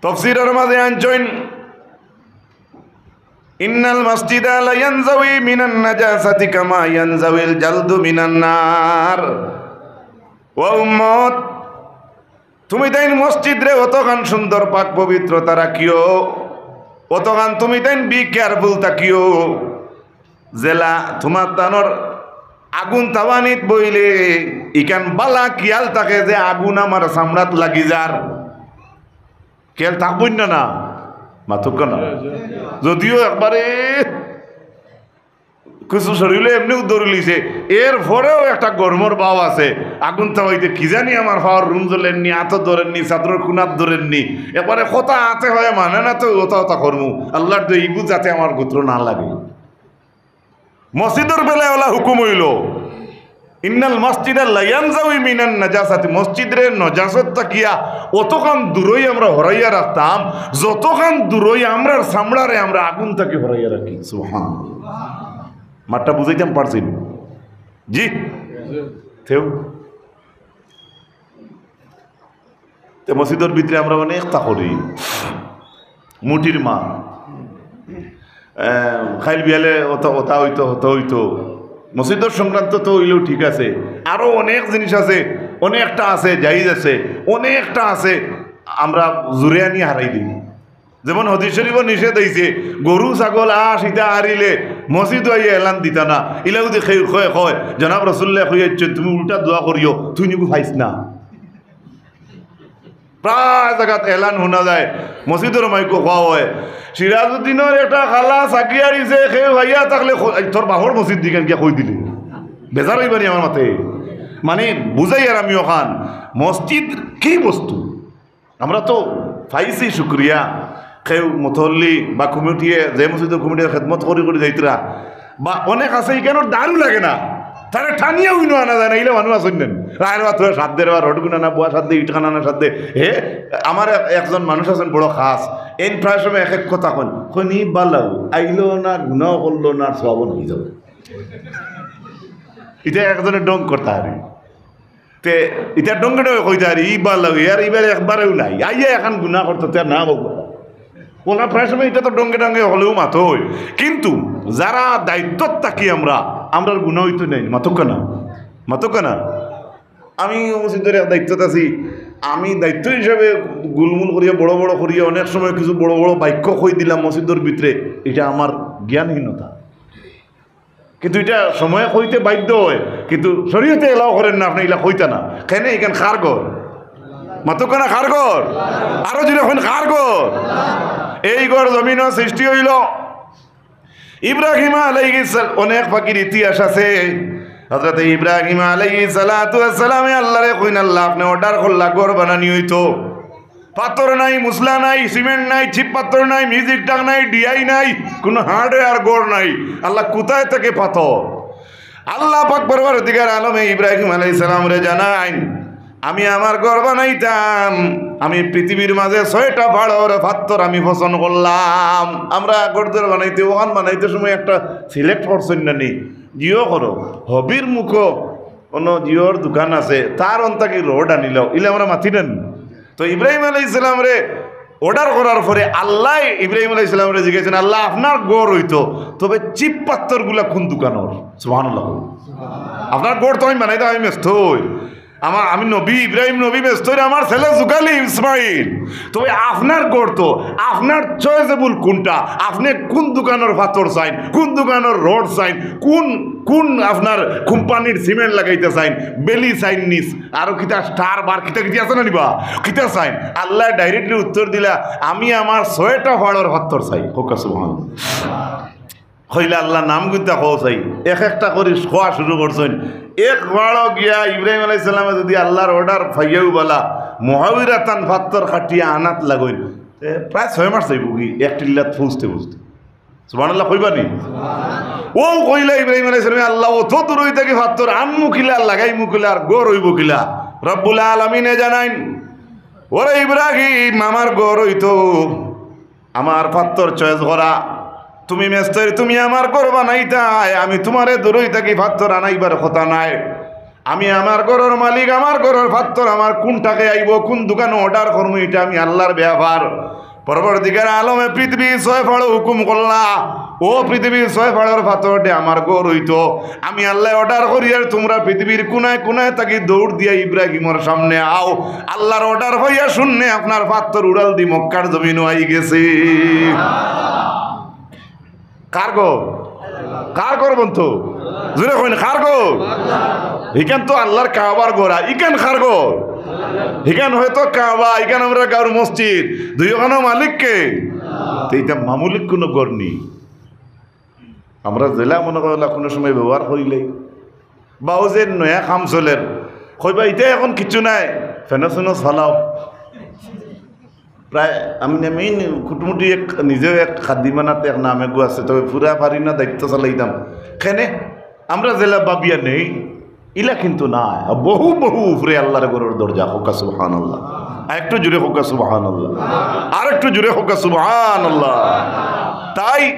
তফসিরর মাঝে আনছইন, "ইন্নাল মাসজিদা লা ইয়ানজাউই মিনান নাজাসাতি কামা ইয়ানজাউইল জালদু মিনান নার।" ও উম্মত, তুমি তাইন মসজিদরে অতখান সুন্দর পাক পবিত্রতা রাখিও, অতখান তুমি তাইন be careful থাকিও, যেলা তুমার তানর আগুন তাওয়ানিত বইলে ইখান বালা খিয়াল থাকে যে আগুন আমার চামড়াত লাগি যার। খিয়াল থাকবইন না, না? মাতুক্কা না। যদিও একবারে কিছু শরীরে এমনিও দৌড়িলিছে, এর পরেও একটা গরমর ভাব আছে। আগুন তাওয়াইতে কি জানি আমার পাওর রুম জ্বলের নি, আতো ধরের নি, চাদরর কুনাত ধরের নি। একবারে কথা আতে হয় মানে না তো, ওটা ওটা করমু। আল্লাহর দোয়া ইগু যাতে আমার গোত্র না লাগে। মসজিদর বেলায় ওলা হুকুম হইল, "ইন্নাল মাসজিদা লা ইয়ানজাউই মিনান নাজাসাতি", মসজিদরে নজাসত থাকিয়া অতখান দূরই আমরা হরাইয়া রাখতাম, যতখান দূরই আমরার চামড়ারে আমরা আগুন থাকি হরাইয়া রাখি। সুবহানাল্লাহ। মাতটা বুঝাইতাম পারছি নি? জি? তেউ? তে মসজিদর ভিতরে আমরা অনেকটা করি, মুটির মা, আহ, খাইল বিয়ালে ওটা, ওটা হইতো, হতো হইতো। মসজিদর সংক্রান্ত তো হইলেও ঠিক আছে, আরো অনেক জিনিস আছে, অনেকটা আছে, জায়েজ আছে, অনেকটা আছে, আমরা জুরে আনি হারাই দিই। যেমন হাদিস শরীফো নিষেধ অইছে, গরু, ছাগল, আঁশ ইতা হারিলে মসজিদো আইয়া এলান দিতা না। ইলা যদি কেউ কয়, কয়, "জনাব রাসুলুল্লায় কইয়া আইছইন, তুমি উল্টা দোয়া করিও, তুই নিবু পাইছ না।" প্রায় জাগাত এলান হুনা যায়, মসজিদর মাইকো কওয়া হয়, "সিরাজউদ্দিনর একটা খালা চাকরি হারিছে, কেউ আইয়া থাকলে ক-, এই তোর বাপর মসজিদ দিকে গিয়া কই দিলি।" বেজার অইবা নি আমার মাতে? মানে, বুঝাইয়ার আমি অখান, মসজিদ কি বস্তু? আমরা তো পাইছি, শুক্রিয়া। কেউ মুতল্লি বা কমিটিয়ে, যে মসজিদর কমিটিয়ে খেদমত করি করি যাইতরা, বা অনেক আছে ইখানর দারু লাগে না, তারে টানিয়া উইনো আনা যায় না, ইলা মানুষ আছইন না নি? রায়ের বা তোরা সাত দের বা রড গুনা না, বুয়া সাত দে, ইট খানা না সাত দে। হে, আমার এক-, একজন মানুষ আছইন বড় খাস, এন প্রায় সময় এক এক কথা কইন, কইন, "ই বালাউ, আইলো না, গুনাও করলো না, আর সওয়াবও নাই যাবে।" ইটা একজনে ঢং করতা পারে। তে ইতা ঢঙ্গে ঢঙ্গে কইতা পারে, "ই বালাউ, ইয়ার ইবার একবারেও নাই। আইয়া এখান গুনা করতো, তে আর না বলবো।" ওলা প্রায় সময় ইতা তো ঢঙ্গে ঢঙ্গে হকলেউ মাতইন। কিন্তু যারা দায়িত্বত থাকি আমরা, আমরার গুনা অইতো নায়, মাতুক্কা না, মাতুক্কা না। আমি মসজিদর এক দায়িত্বত আছি, আমি দায়িত্ব হিসাবে গুলমুল করিয়া, বড় বড় করিয়া, অনেক সময় কিছু বড় বড় বাক্য কই দিলাম মসজিদর ভিতরে, ইটা আমার জ্ঞানহীনতা। কিন্তু ইটা সময়ে কইতে বাধ্য হয়, কিন্তু শরীয়তে allow করের না, আপনে ইলা কইতা না। কেনে? ইখান কার ঘর? মাতুক্কা না, কার ঘর? আরো জোরে কইন, কার ঘর? এই ঘর জমিনো সৃষ্টি অইলো ইব্রাহিম আলাইহিস সাল-, অনেক পাখির ইতিহাস আছে। হযরত ইব্রাহিম আলাইহিস সালাতু ওয়াস সালামে আল্লাহরে কইন, "আল্লাহ, আপনে order করলা ঘর বানানি অইতো।" পাথর নাই, মুসলা নাই, সিমেন্ট নাই, চিপ পাথর নাই, মিউজিক ট্রাক নাই, ডিআই নাই, কুনু hardware ঘর নাই। আল্লাহ কুথায় থাকি পাথর? আল্লাহ পাক পরওয়ারদিগার আলমে ইব্রাহিম আলাইহিস সালামরে জানাইন, "আমি আমার ঘর বানাইতাম, আমি পৃথিবীর মাঝে ছয়টা পাহাড়র পাথর আমি পছন্দ করলাম।" আমরা ঘর দর বানাইতে, অখান বানাইতে সময় একটা select করছইন না নি? জিও করো, হবির মুখো অনো জিওর দোকান আছে, তার অন থাকি রড আনিলাও, ইলা আমরা মাতি না নি? তো ইব্রাহিম আলাইহিস সালামরে order করার পরে আল্লাহ ইব্রাহিম আলাইহিস সালামরে জিজ্ঞাসা করছেন, "আল্লাহ, আপনার ঘর অইতো, তবে চিপ পাথরগুলা কুন দোকানর?" সুবহানাল্লাহ। "আপনার ঘর তো আমি বানাইতাম, আমি মেস্তই। আমার, আমি নবী, ইব্রাহিম নবী মেস্তইর, আমার ছেলে জুকালি ইসমাইল। তবে আপনার ঘর তো, আপনার choiceable কুনটা? আপনে কুন দোকানর পাথর চাইন, কুন দোকানর রড চাইন, কুন, কুন আপনার কোম্পানির সিমেন্ট লাগাইতা চাইন, বেলি চাইন নিস, আরো কিতা স্টার বার কিতা কিতা আছে না নি বা? কিতা চাইন?" আল্লাহ directly উত্তর দিলা, "আমি আমার ছয়টা পাহাড়র পাথর চাই।" কউক্কা সুবহানাল্লাহ। কইলা, "আল্লাহ, নাম গুনতা কও চাই।" এক একটা করি কওয়া শুরু করছইন। এক বারো গিয়া ইব্রাহিম আলাইহিস সালামে যদি আল্লাহর অর্ডার পাইয়াউ বালা, মুহাবিরাতান ফাত্তর কাটিয়া আনাত লাগইন, তে প্রায় ছয় মাস যাইবো কি এক টিল্লাত পৌঁছতে পৌঁছতে। সুবহানাল্লাহ কইবা নি? ও কইলা ইব্রাহিম আলাইহিস সালামে, "আল্লাহ, অত দূরই থাকি ফাত্তর আনমু কিলা, লাগাইমু কিলা, আর ঘর অইবো কিলা?" রব্বুল আলামিনে জানাইন, "ওরে ইব্রাহিম, আমার ঘর অইতো, আমার ফাত্তর চয়েস করা, তুমি মেস্তরি, তুমি আমার ঘর বানাইতায়, আমি তুমারে দূরই থাকি ফাত্তর আনাইবার কথা নায়। আমি আমার ঘরর মালিক, আমার ঘরর ফাত্তর আমার কুনটাকে আইবো, কুন দোকানো অর্ডার করমু, ইটা আমি আল্লাহর ব্যাপার।" পরবর্তীকার আলমে পৃথিবীর ছয় ফাড়ো হুকুম করলা, "ও পৃথিবীর ছয় ফাড়োর ফাত্তর দে আমার ঘর অইতো, আমি আল্লাহ অর্ডার করি, আর তুমরা পৃথিবীর কুনায় কুনায় থাকি দৌড় দিয়া ইব্রাহিমর সামনে আও, আল্লাহর অর্ডার পাইয়া শূন্যে আপনার ফাত্তর উড়াল দি মক্কার জমিনো আই গেছে।" কার ঘর? কার ঘর বন্ধু? জোরে কইন, কার ঘর? ইখান তো আল্লাহর কাবার ঘর, ইখান কার ঘর? ইখান হয়তো কাবা, ইখান আমরার গাঁওর মসজিদ, দুইওখানো মালিক কে? তে ইটা মামুলি কুনু ঘর নি। আমরা যেলা মনে করি অলা কুনু সময় ব্যবহার করিলাই, বা অউ যে নয়া কাম চলের, কইবা, "ইটা এখন কিচ্ছু নাই, ফেনস ফেনস ফালাও।" প্রায় আমি, আমি কুটুমুটি এক, নিজেও এক খাদিমানাতে এক নাম এগু আছে, তবে পুরা পারি না, দায়িত্ব চালাইতাম। কেনে আমরা যেলা ভাবিয়া নেই, ইলা কিন্তু না, বহু বহু উপরে আল্লাহর ঘরর দরজা। কউক্কা সুবহানাল্লাহ। আর একটু জোরে কউক্কা সুবহানাল্লাহ, আর একটু জোরে কউক্কা সুবহানাল্লাহ। তাই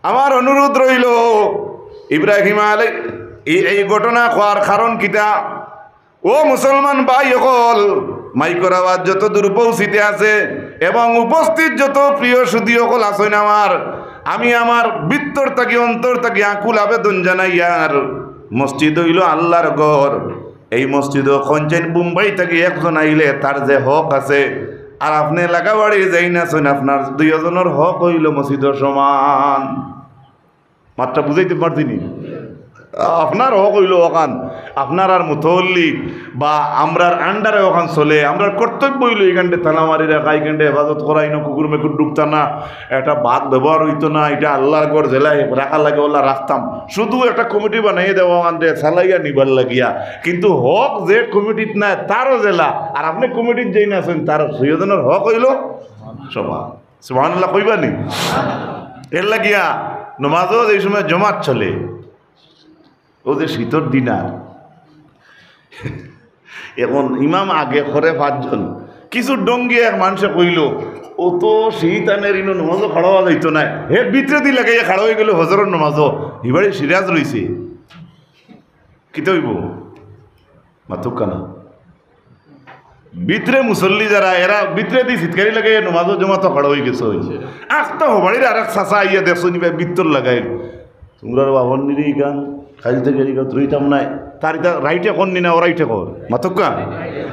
আমার অনুরোধ রইল, ইব্রাহিম আলাই, এই, এই ঘটনা কওয়ার কারণ কিতা? ও মুসলমান ভাই অকল, মাইকর আওয়াজ যত দূর পৌঁছিতে আছে এবং উপস্থিত যত প্রিয় সুধী অকল আছইন আমার, আমি আমার ভিতর থাকি, অন্তর থাকি আকুল আবেদন জানাইয়ার, মসজিদ অইলো আল্লাহর ঘর। এই মসজিদো কইনচাইন বোম্বাই থাকি একজন আইলে তার যে হক আছে, আর আপনে লাগাবাড়ি যাইন আছইন, আপনার দুইওজনর হক অইলো মসজিদর সমান। মাতটা বুঝাইতে পারছি নি? আপনার হক অইলো অখান, আপনার আর মুতওয়াল্লি বা আমরার আন্ডারে অখান চলে, আমরার কর্তব্য অইলো ইখানটে তালা মারি রাখা, ইখানটে হেফাজত করা, ইনো কুকুর মেকুর ঢুকতা না, একটা বাদ ব্যবহার অইতো না, ইটা আল্লাহর ঘর যেলা রাখা লাগে অলা রাখতাম। শুধু একটা কমিটি বানাইয়া দেওয়া অখানটে চালাইয়া নিবার লাগিয়া, কিন্তু হক যে কমিটিত নাই তারও যেলা, আর আপনে কমিটিত যাইন আছইন, তার দুইওজনর হক অইলো সমান। সুবহানাল্লাহ কইবা নি? এর লাগিয়া নমাজও যে সময় জমাত চলে, অউ যে শীতর দিন আর, এখন ইমাম আগে করে পাঁচজন, কিছু ডঙ্গি এক মানষে কইলো, "অত শীত আনের ইনো নমাজও খাড়া অওয়া যাইতো নায়।" হে ভিতরেদি লাগাইয়া খাড়া অইগেলো ফজরর নমাজও, হিবাড়ি সিরাজ রইছে। কিতা অইবো? মাতউক্কা না। ভিতরে মুসল্লি যারা, এরা ভিতরেদি ছিটকারি লাগাইয়া নমাজও জমাতো খাড়া অইগেছে। আখতা হবাড়ির আরেক চাচা আইয়া দেখছইন, ইবায় ভিতর লাগাইল। তুমরার বাবর নিরি ইখান, কাইল থাকি ইখান ধরতাম নায়। তার ইটা রাইটে কর নি না, ও রাইটে কর। মাতউক্কা।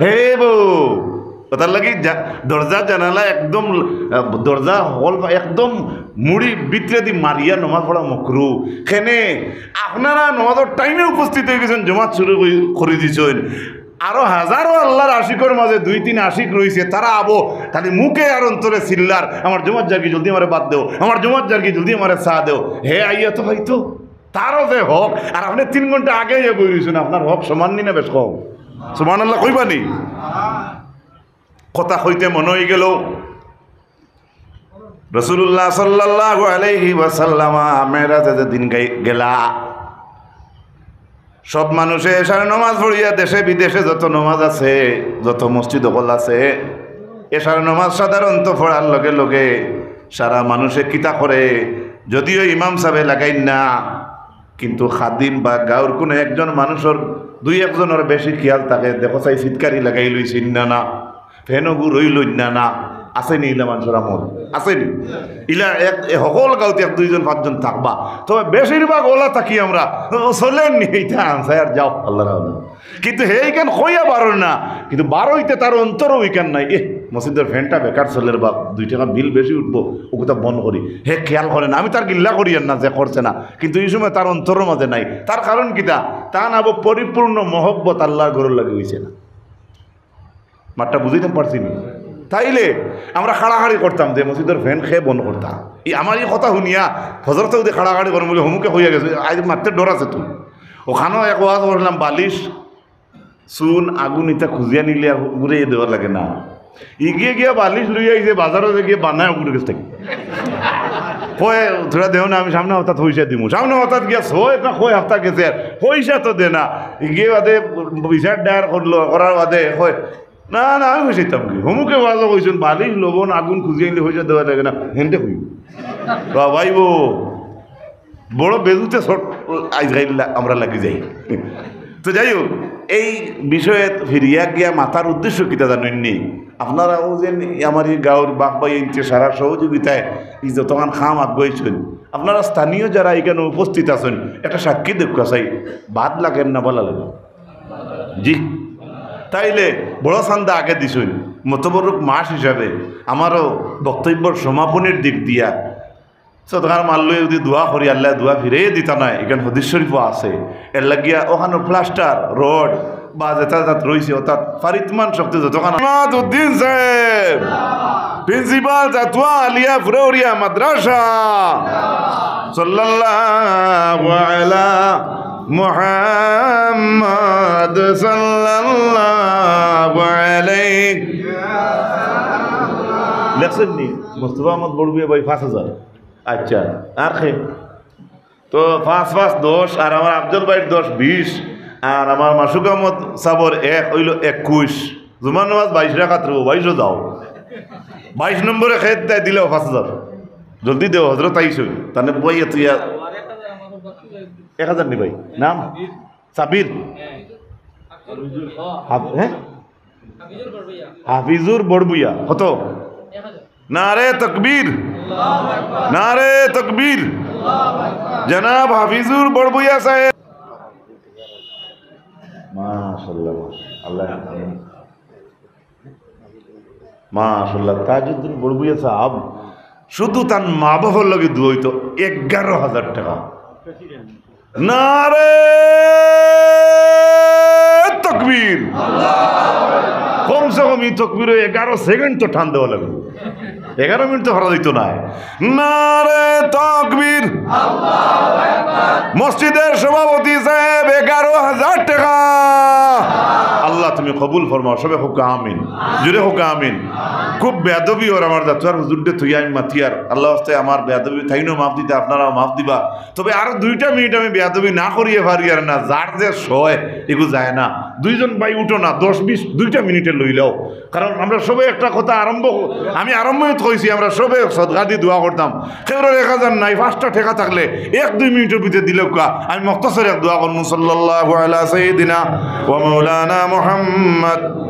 হে বউ, অতার লাগি জা-, দরজা জানালা একদম, আহ, দরজা হকল একদম মুড়ি ভিতরেদি মারিয়া নমাজ পড়া মকরু। কেনে? আপনারা নমাজর টাইমে উপস্থিত অইগেছইন, জমাত শুরু করি, করি দিছইন। আরো হাজারো আল্লাহর আশিকর মাঝে দুই তিন আশিক রইছে, তারা আবো খালি মুখে আর অন্তরে চিল্লার, "আমার জমাত যারগি, জলদি আমারে বাদ দেও, আমার জমাত যারগি, জলদি আমারে চা দেও।" হে আইয়া তো পাইতো, তারও যে হক, আর আপনে তিন ঘন্টা আগে আইয়া বই রইছইন, আপনার হক সমান নি না বেশ কম? সুবহানাল্লাহ কইবা নি? কথা কইতে মনো অইগেলো, রাসূলুল্লাহ সাল্লাল্লাহু আলাইহি ওয়াসাল্লাম মেরাজে যেদিন গাই-, গেলা, সব মানুষে এশার নমাজ পড়িয়া দেশে বিদেশে যত নমাজ আছে, যত মসজিদ অকল আছে, এশার নমাজ সাধারণত পড়ার লগে লগে সারা মানুষে কিতা করে, যদিও ইমাম সাবে লাগাইন না, কিন্তু খাদিম বা গাঁওর কুনু একজন মানুষর দুই একজনর বেশি খিয়াল থাকে, দেখো চাই ছিটকারি লাগাইলইছইন না, না, ফেনগু রইলইন না, না, আছে নি ইলা মানষর আমল? আছে নি? ইলা এক, এ হকল গাঁওত এক দুইজন পাঁচজন থাকবা, তবে বেশিরভাগ অলা থাকি আমরা, ও, চলের নি, ইটা আনসাই আর যাও, আল্লাহর হাওলা। কিন্তু হে ইখান কইয়া বারর না, কিন্তু বারইতে তার অন্তরও ইখান নাই। এ, মসজিদর ফ্যানটা বেকার চলের বা দুই টেকা বিল বেশি উঠবো, অগুতা বন্ধ করি। হে খিয়াল করে না, আমি তার গিল্লা করিয়ার না যে করছে না, কিন্তু ই সময় তার অন্তরর মাঝে নাই। তার কারণ কিতা? তান আবো পরিপূর্ণ মহব্বত আল্লাহর ঘরর লাগি অইছে না। মাতটা বুঝাইতাম পারছি নি? তাইলে আমরা কাড়াকাড়ি করতাম যে মসজিদর ফ্যান কে বন্ধ করতা। ই আমার ই কথা হুনিয়া হজরতে যদি কাড়াকাড়ি করেন বলে হমুকে কইয়া গেছে, আইজ মারতে ডর আছে তো। অখানো এক ওয়াজ করলাম, বালিশ, চুন, আগুন ইতা খুজিয়া নিলে আর ঘুরে দেওয়া লাগে না। ইগিয়ে গিয়া বালিশ লইয়া আইছে, বাজারো গিয়া বানায় অগুর গেছ থাকি। কয়, "তোরা দেও না, আমি সামনে হপ্তাত পয়সা দিমু।" সামনে হপ্তাত গিয়া ছয় না কয় হপ্তা গেছে, আর পয়সা তো দে না। ইগিয়ে বাদে বিচার দায়ের করলো, করার বাদে কয়, "না, না, আমি পয়সা দিতাম কি? হমুকে ওয়াজো কইছইন, বালিশ, লবণ, আগুন খুজিয়া আনলে পয়সা দেওয়া লাগে না, হেনতে কইব।" বাবাইবো, বড় বেজুতে শর্ট আইজ গাইল্লা আমরা লাগি যাই। তো যাই হোক, এই বিষয়ে ফিরিয়া গিয়া মাতার উদ্দেশ্য কিতা জানইন নি? আপনারাও যে আমার ই গাঁওর বাপ ভাই ইনতে সারা সহযোগিতায় ই যতখান কাম আগুয়াইছইন, আপনারা স্থানীয় যারা এখানো উপস্থিত আছইন, একটা সাক্ষী দেউক্কা চাই, বাদ লাগের না ভালা লাগে? জি, তাইলে বড় চান্দা আগে দিছইন, মতবরুক মাস হিসাবে আমারও বক্তব্যর সমাপনীর দিক দিয়া সদকার মাল লইয়া যদি দোয়া করি, আল্লায় দোয়া ফিরাইয়া দিতা নায়, ইখান হাদিস শরীফো আছে। এর লাগিয়া অখানো প্লাস্টার, রড বা যেতা যেতা রইছে, অর্থাৎ ফারিতমান শক্তি যতখান। ইমাদুদ্দিন সাহেব, প্রিন্সিপাল জাতুয়া আলিয়া ফুরৌরিয়া মাদ্রাসা। সাল্লাল্লাহু আলা মুহাম্মদ সাল্লাল্লাহু আলাইহি। লেখছইন নি? মুস্তফা আহমদ বড়বুইয়া ভাই পাঁচ হাজার। আচ্ছা, আর কে? তো পাঁচ পাঁচ দশ, আর আমার আফজল ভাইর দশ বিশ, আর আমার মাসুক আহমদ সাবর এক অইলো একুশ। জুমার নামাজ বাইশ রাকাত রইবো, বাইশও যাও। বাইশ নম্বরে খেত দেয় দিলেও পাঁচ হাজার। জলদি দেও, হজরত আইছইন। তানে বইয়া তুইয়া এক হাজার নি ভাই। নাম? সাবির। হাফ-, হ্যাঁ? হাফিজুর বড়বুইয়া। কত? নারে তকবীর, নারে তকবীর। জনাব হাফিজুর বড়বুইয়া সাহেব। মাশাআল্লাহ, মাশাআল্লাহ। মাশাআল্লাহ, তাজউদ্দিন বড়বুইয়া সাহেব শুধু তান মা বাবার লগে দোয়া অইতো এগারো হাজার টেকা। নারে তকবীর। কমসে কম ই তকবীরো এগারো সেকেন্ড তো টান দেওয়া লাগবো। এগারো মিনিট তো হারা দিত নায়। নারে তকবীর। মসজিদের সভাপতি সাহেব এগারো হাজার টেকা। আল্লাহ তুমি কবুল ফরমাও, সবে কউক্কা আমিন, জোরে কউক্কা আমিন। খুব বেয়াদবি অর আমার জাতুয়ার হুজুররে থইয়া আমি মাতিয়ার, আল্লাহ ওয়াস্তে আমার বেয়াদবি, তাইনও মাফ দিতা, আপনারাও মাফ দিবা। তবে আরো দুইটা মিনিট আমি বেয়াদবি না করিয়া পারিয়ার না, যার যে সয়, এগু যায় না। দুইজন ভাই উঠো না, দশ বিশ, দুইটা মিনিটে লইলাও। কারণ আমরা সবে একটা কথা আরম্ভ, আমি আরম্ভত কইছি, আমরা সবে সদকা দি দোয়া করতাম। কেউরর এক হাজার নাই, পাঁচটা টেকা থাকলে এক দুই মিনিটর ভিতরে দিলাউক্কা। আমি মখতসর এক দোয়া করমু, সাল্লাল্লাহু আলা সাইয়্যিদিনা ওয়া মাওলানা মুহাম্মদ।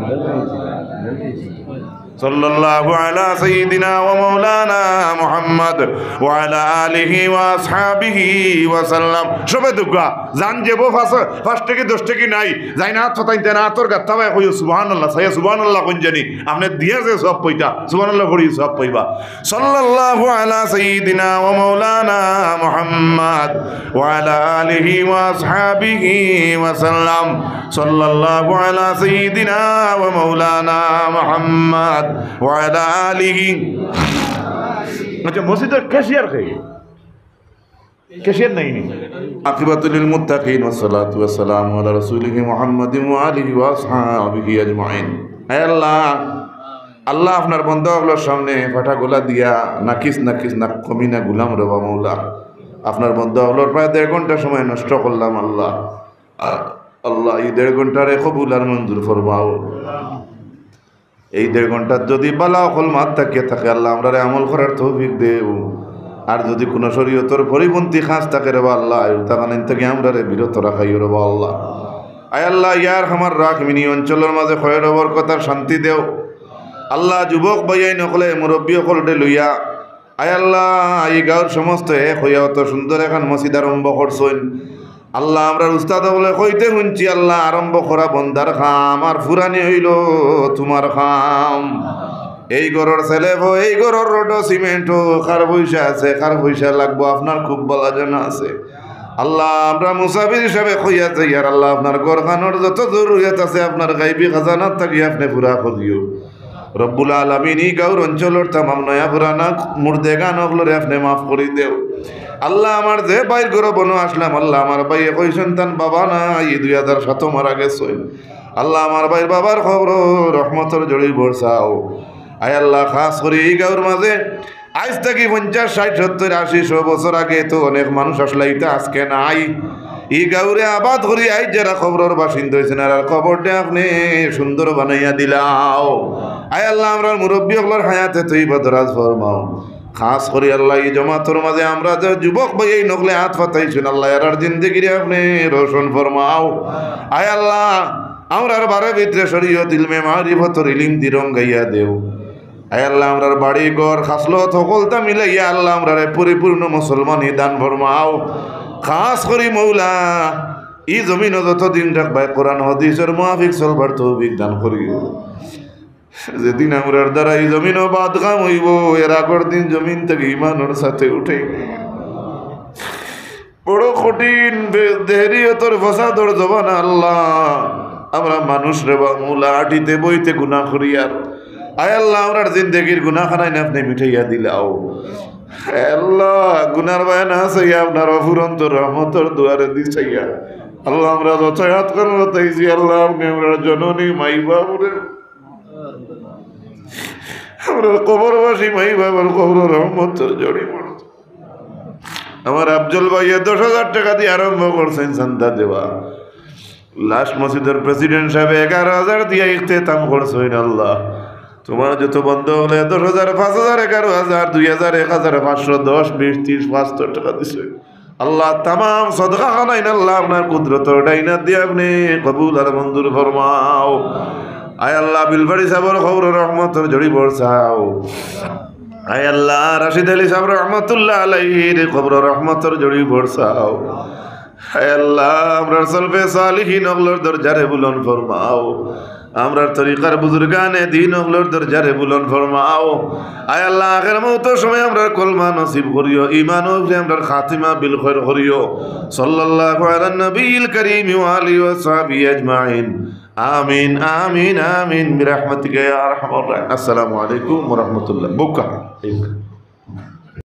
সাল্লাল্লাহু আলা সাইয়্যিদিনা ওয়া মাওলানা মুহাম্মদ ওয়া আলা আলিহি ওয়া আসহাবিহি ওয়া সাল্লাম। সবে দেউক্কা, যান যেবো পাঁচ, পাঁচ টেকি দশ টেকি নাই, যাইন আত পাতাইন, তাইন আতর গাত্তা বায় কইও সুবহানাল্লাহ, চাইয়া সুবহানাল্লাহ কইন জানি, আপনে দিয়া যে সওয়াব পাইতা, সুবহানাল্লাহ পড়ি সওয়াব পাইবা। সাল্লাল্লাহু আলা সাইয়্যিদিনা ওয়া মাওলানা মুহাম্মদ ওয়া আলা আলিহি ওয়া আসহাবিহি ওয়া সাল্লাম। সাল্লাল্লাহু আলা সাইয়্যিদিনা ওয়া মাওলানা মুহাম্মদ ওয়া আলা আলিহি। আচ্ছা, মসজিদর ক্যাশিয়ার কে? ক্যাশিয়ার নাই নি? আকিবাতুল লিল মুত্তাকিন ওয়াস সালাতু ওয়াস সালামু আলা রাসূলিহি মুহাম্মাদিন ওয়া আলিহি ওয়া আসহাবিহি আজমাইন। হে আল্লাহ, আল্লাহ, আপনার বন্দা অকলর সামনে ফাটা গলা দিয়া নাকিস নাকিস না কমিনা গুলাম রবা মৌলা, আপনার বন্দা অকলর প্রায় দেড় ঘন্টা সময় নষ্ট করলাম আল্লাহ। আল্লাহ, ই দেড় ঘন্টারে কবুল আর মঞ্জুর ফরমাও। এই দেড় ঘন্টাত যদি বালা অকল মাত থাকিয়া থাকে, আল্লাহ, আমরারে আমল করার তৌফিক দেও। আর যদি কুনু শরীয়তর পরিপন্থী কাজ থাকে রেবা আল্লাহ, আইও তাকানিন থাকি আমরারে বিরত রাখাইও রেবা আল্লাহ। আয় আল্লাহ, ইয়ার আমার রাখমিনি অঞ্চলর মাঝে খয়ের বরকত আর শান্তি দেও। আল্লাহ, যুবক ভাইয়াইন অকলে, মুরব্বী অকলরে লইয়া, আয় আল্লাহ, ই গাঁওর সমস্ত এক অইয়া অত সুন্দর এখান মসজিদ আরম্ভ করছইন। আল্লাহ, আমরার উস্তাদ অকলে কইতে হুনছি, আল্লাহ, আরম্ভ করা বন্দার কাম, আর ফুরানি অইলো তুমার কাম। এই ঘরর স্ল্যাবও, এই ঘরর রডও, সিমেন্টও, কার পয়সা আছে, কার পয়সা লাগবো, আপনার খুব বালা জানা আছে। আল্লাহ, আমরা মুসাফির হিসাবে কইয়া যাইয়ার, আল্লাহ, আপনার ঘরখানর যত জরুরিয়াত আছে, আপনার গাইবি খাজানার থাকি আপনে পুরা করিও। রব্বুল আলামিন, ই গাঁওর অঞ্চলর তামাম নয়া পুরানা মুর্দেগান অকলরে আপনে মাফ করি দেও। আল্লাহ, আমার যে ভাইর ঘরো বনো আসলাম, আল্লাহ, আমার ভাইয়ে কইছইন তান বাবা নাই, দুই হাজার সাতো মারা গেছইন। আল্লাহ, আমার ভাইর বাবার কবরো রহমতর ঝড়ি বরসাও। আয় আল্লাহ, খাছ করি ই গাঁওর মাঝে আইজ থাকি পঞ্চাশ, ষাইট, সত্তইর, আশি, শো বছর আগে তো অনেক মানুষ আসলা, ইতা আজকে নাই। ই গাঁওরে আবাদ করি আইজ যারা কবরর বাসিন্দা অইছইন, আর কবরটা আপনে সুন্দর বানাইয়া দিলাও। আয় আল্লাহ, আমরার মুরব্বি অকলর হায়াতে তৈবা দরাজ ফরমাও। খাছ করি আল্লাহ, ই জমাতর মাঝে আমরা যে যুবক ভাইয়াইন অকলে আত পাতাইছইন, আল্লাহ, এরার জিন্দেগিরে আপনে রোশন ফরমাও। আয় আল্লাহ, আমরার বারে ভিতরে শরীয়ত, ইলমে মারিফতর ইলিম দি রঙ্গাইয়া দেও। আয় আল্লাহ, আমরার বাড়ি ঘর খাসলত হকলতা মিলাইয়া আল্লাহ, আমরারে পরিপূর্ণ মুসলমানি দান ফরমাও। খাছ করি মৌলা, ই জমিনো যতদিন রাখবায় কোরআন হাদিসর মুআফিক চলবার তৌফিক দান করিও। যেদিন আমরার দ্বারা ই জমিনো বাদ কাম অইবো, এর আগর দিন জমিন থাকি ইমানর সাথে উঠে। বড় কঠিন বে-, দেহরিয়তর ফসাদর জমানা আল্লাহ। আমরা মানুষ রে বা মৌলা, আটিতে বইতে গুনা করিয়ার। আয় আল্লাহ, আমরার জিন্দেগির গুনাখানাইন আপনে মিটাইয়া দিলাও। আয় আল্লাহ, গুনার বায় না চাইয়া আপনার অফুরন্ত রহমতর দুয়ারে দি চাইয়া। আল্লাহ, আমরা যত আতখান বাতাইছি, আল্লাহ, আপনে আমরার জননী মাই বাবুরে, আমরার কবরবাসী মাই বাবার কবরো রহমতর ঝড়ি বরসাও। আমার আফজল ভাইয়ে দশ হাজার টেকা দি আরম্ভ করছইন চান্দা দেওয়া। লাস্ট মসজিদর প্রেসিডেন্ট সাবে এগারো হাজার দিয়া ইখতেতাম করছইন। আল্লাহ, তুমার যত বন্দা অকলে দশ হাজার, পাঁচ হাজার, এগারো হাজার, দুই হাজার, এক হাজার পাঁচশো, দশ, বিশ, ত্রিশ, পাঁচশো টেকা দিছইন। আল্লাহ, তামাম সদকাখানাইন আল্লাহ, আপনার কুদরতর ডাইনাত দি আপনে কবুল আর মঞ্জুর ফরমাও। আয় আল্লাহ, বিলবাড়ি সাবর কবরো রহমতর ঝড়ি বরসাও। আয় আল্লাহ, রাশিদ আলী সাব রহমতুল্লাহ আলাইহির কবরো রহমতর ঝড়ি বরসাও। আয় আল্লাহ, আমরার সলফে সালিহিন অকলর দরজারে বুলন্দ ফরমাও। আমরার তরিকার বুজুর্গানে দিন অকলর দরজারে বুলন্দ ফরমাও। আয় আল্লাহ, আখের মউতর সময় আমরার কলমা নসিব করিও, ইমান উপরে আমরার খাতিমা বিল খৈর করিও। সাল্লাল্লাহু আলা নবিয়িল করিম ওয়া আলিহি ওয়া সাহবিহি আজমাইন। আমিন, আমিন, আমিন, বিরহমাতিকা ইয়া আরহামার রাহিমিন। আসসালামু আলাইকুম ওয়া রাহমাতুল্লাহ। বুকা।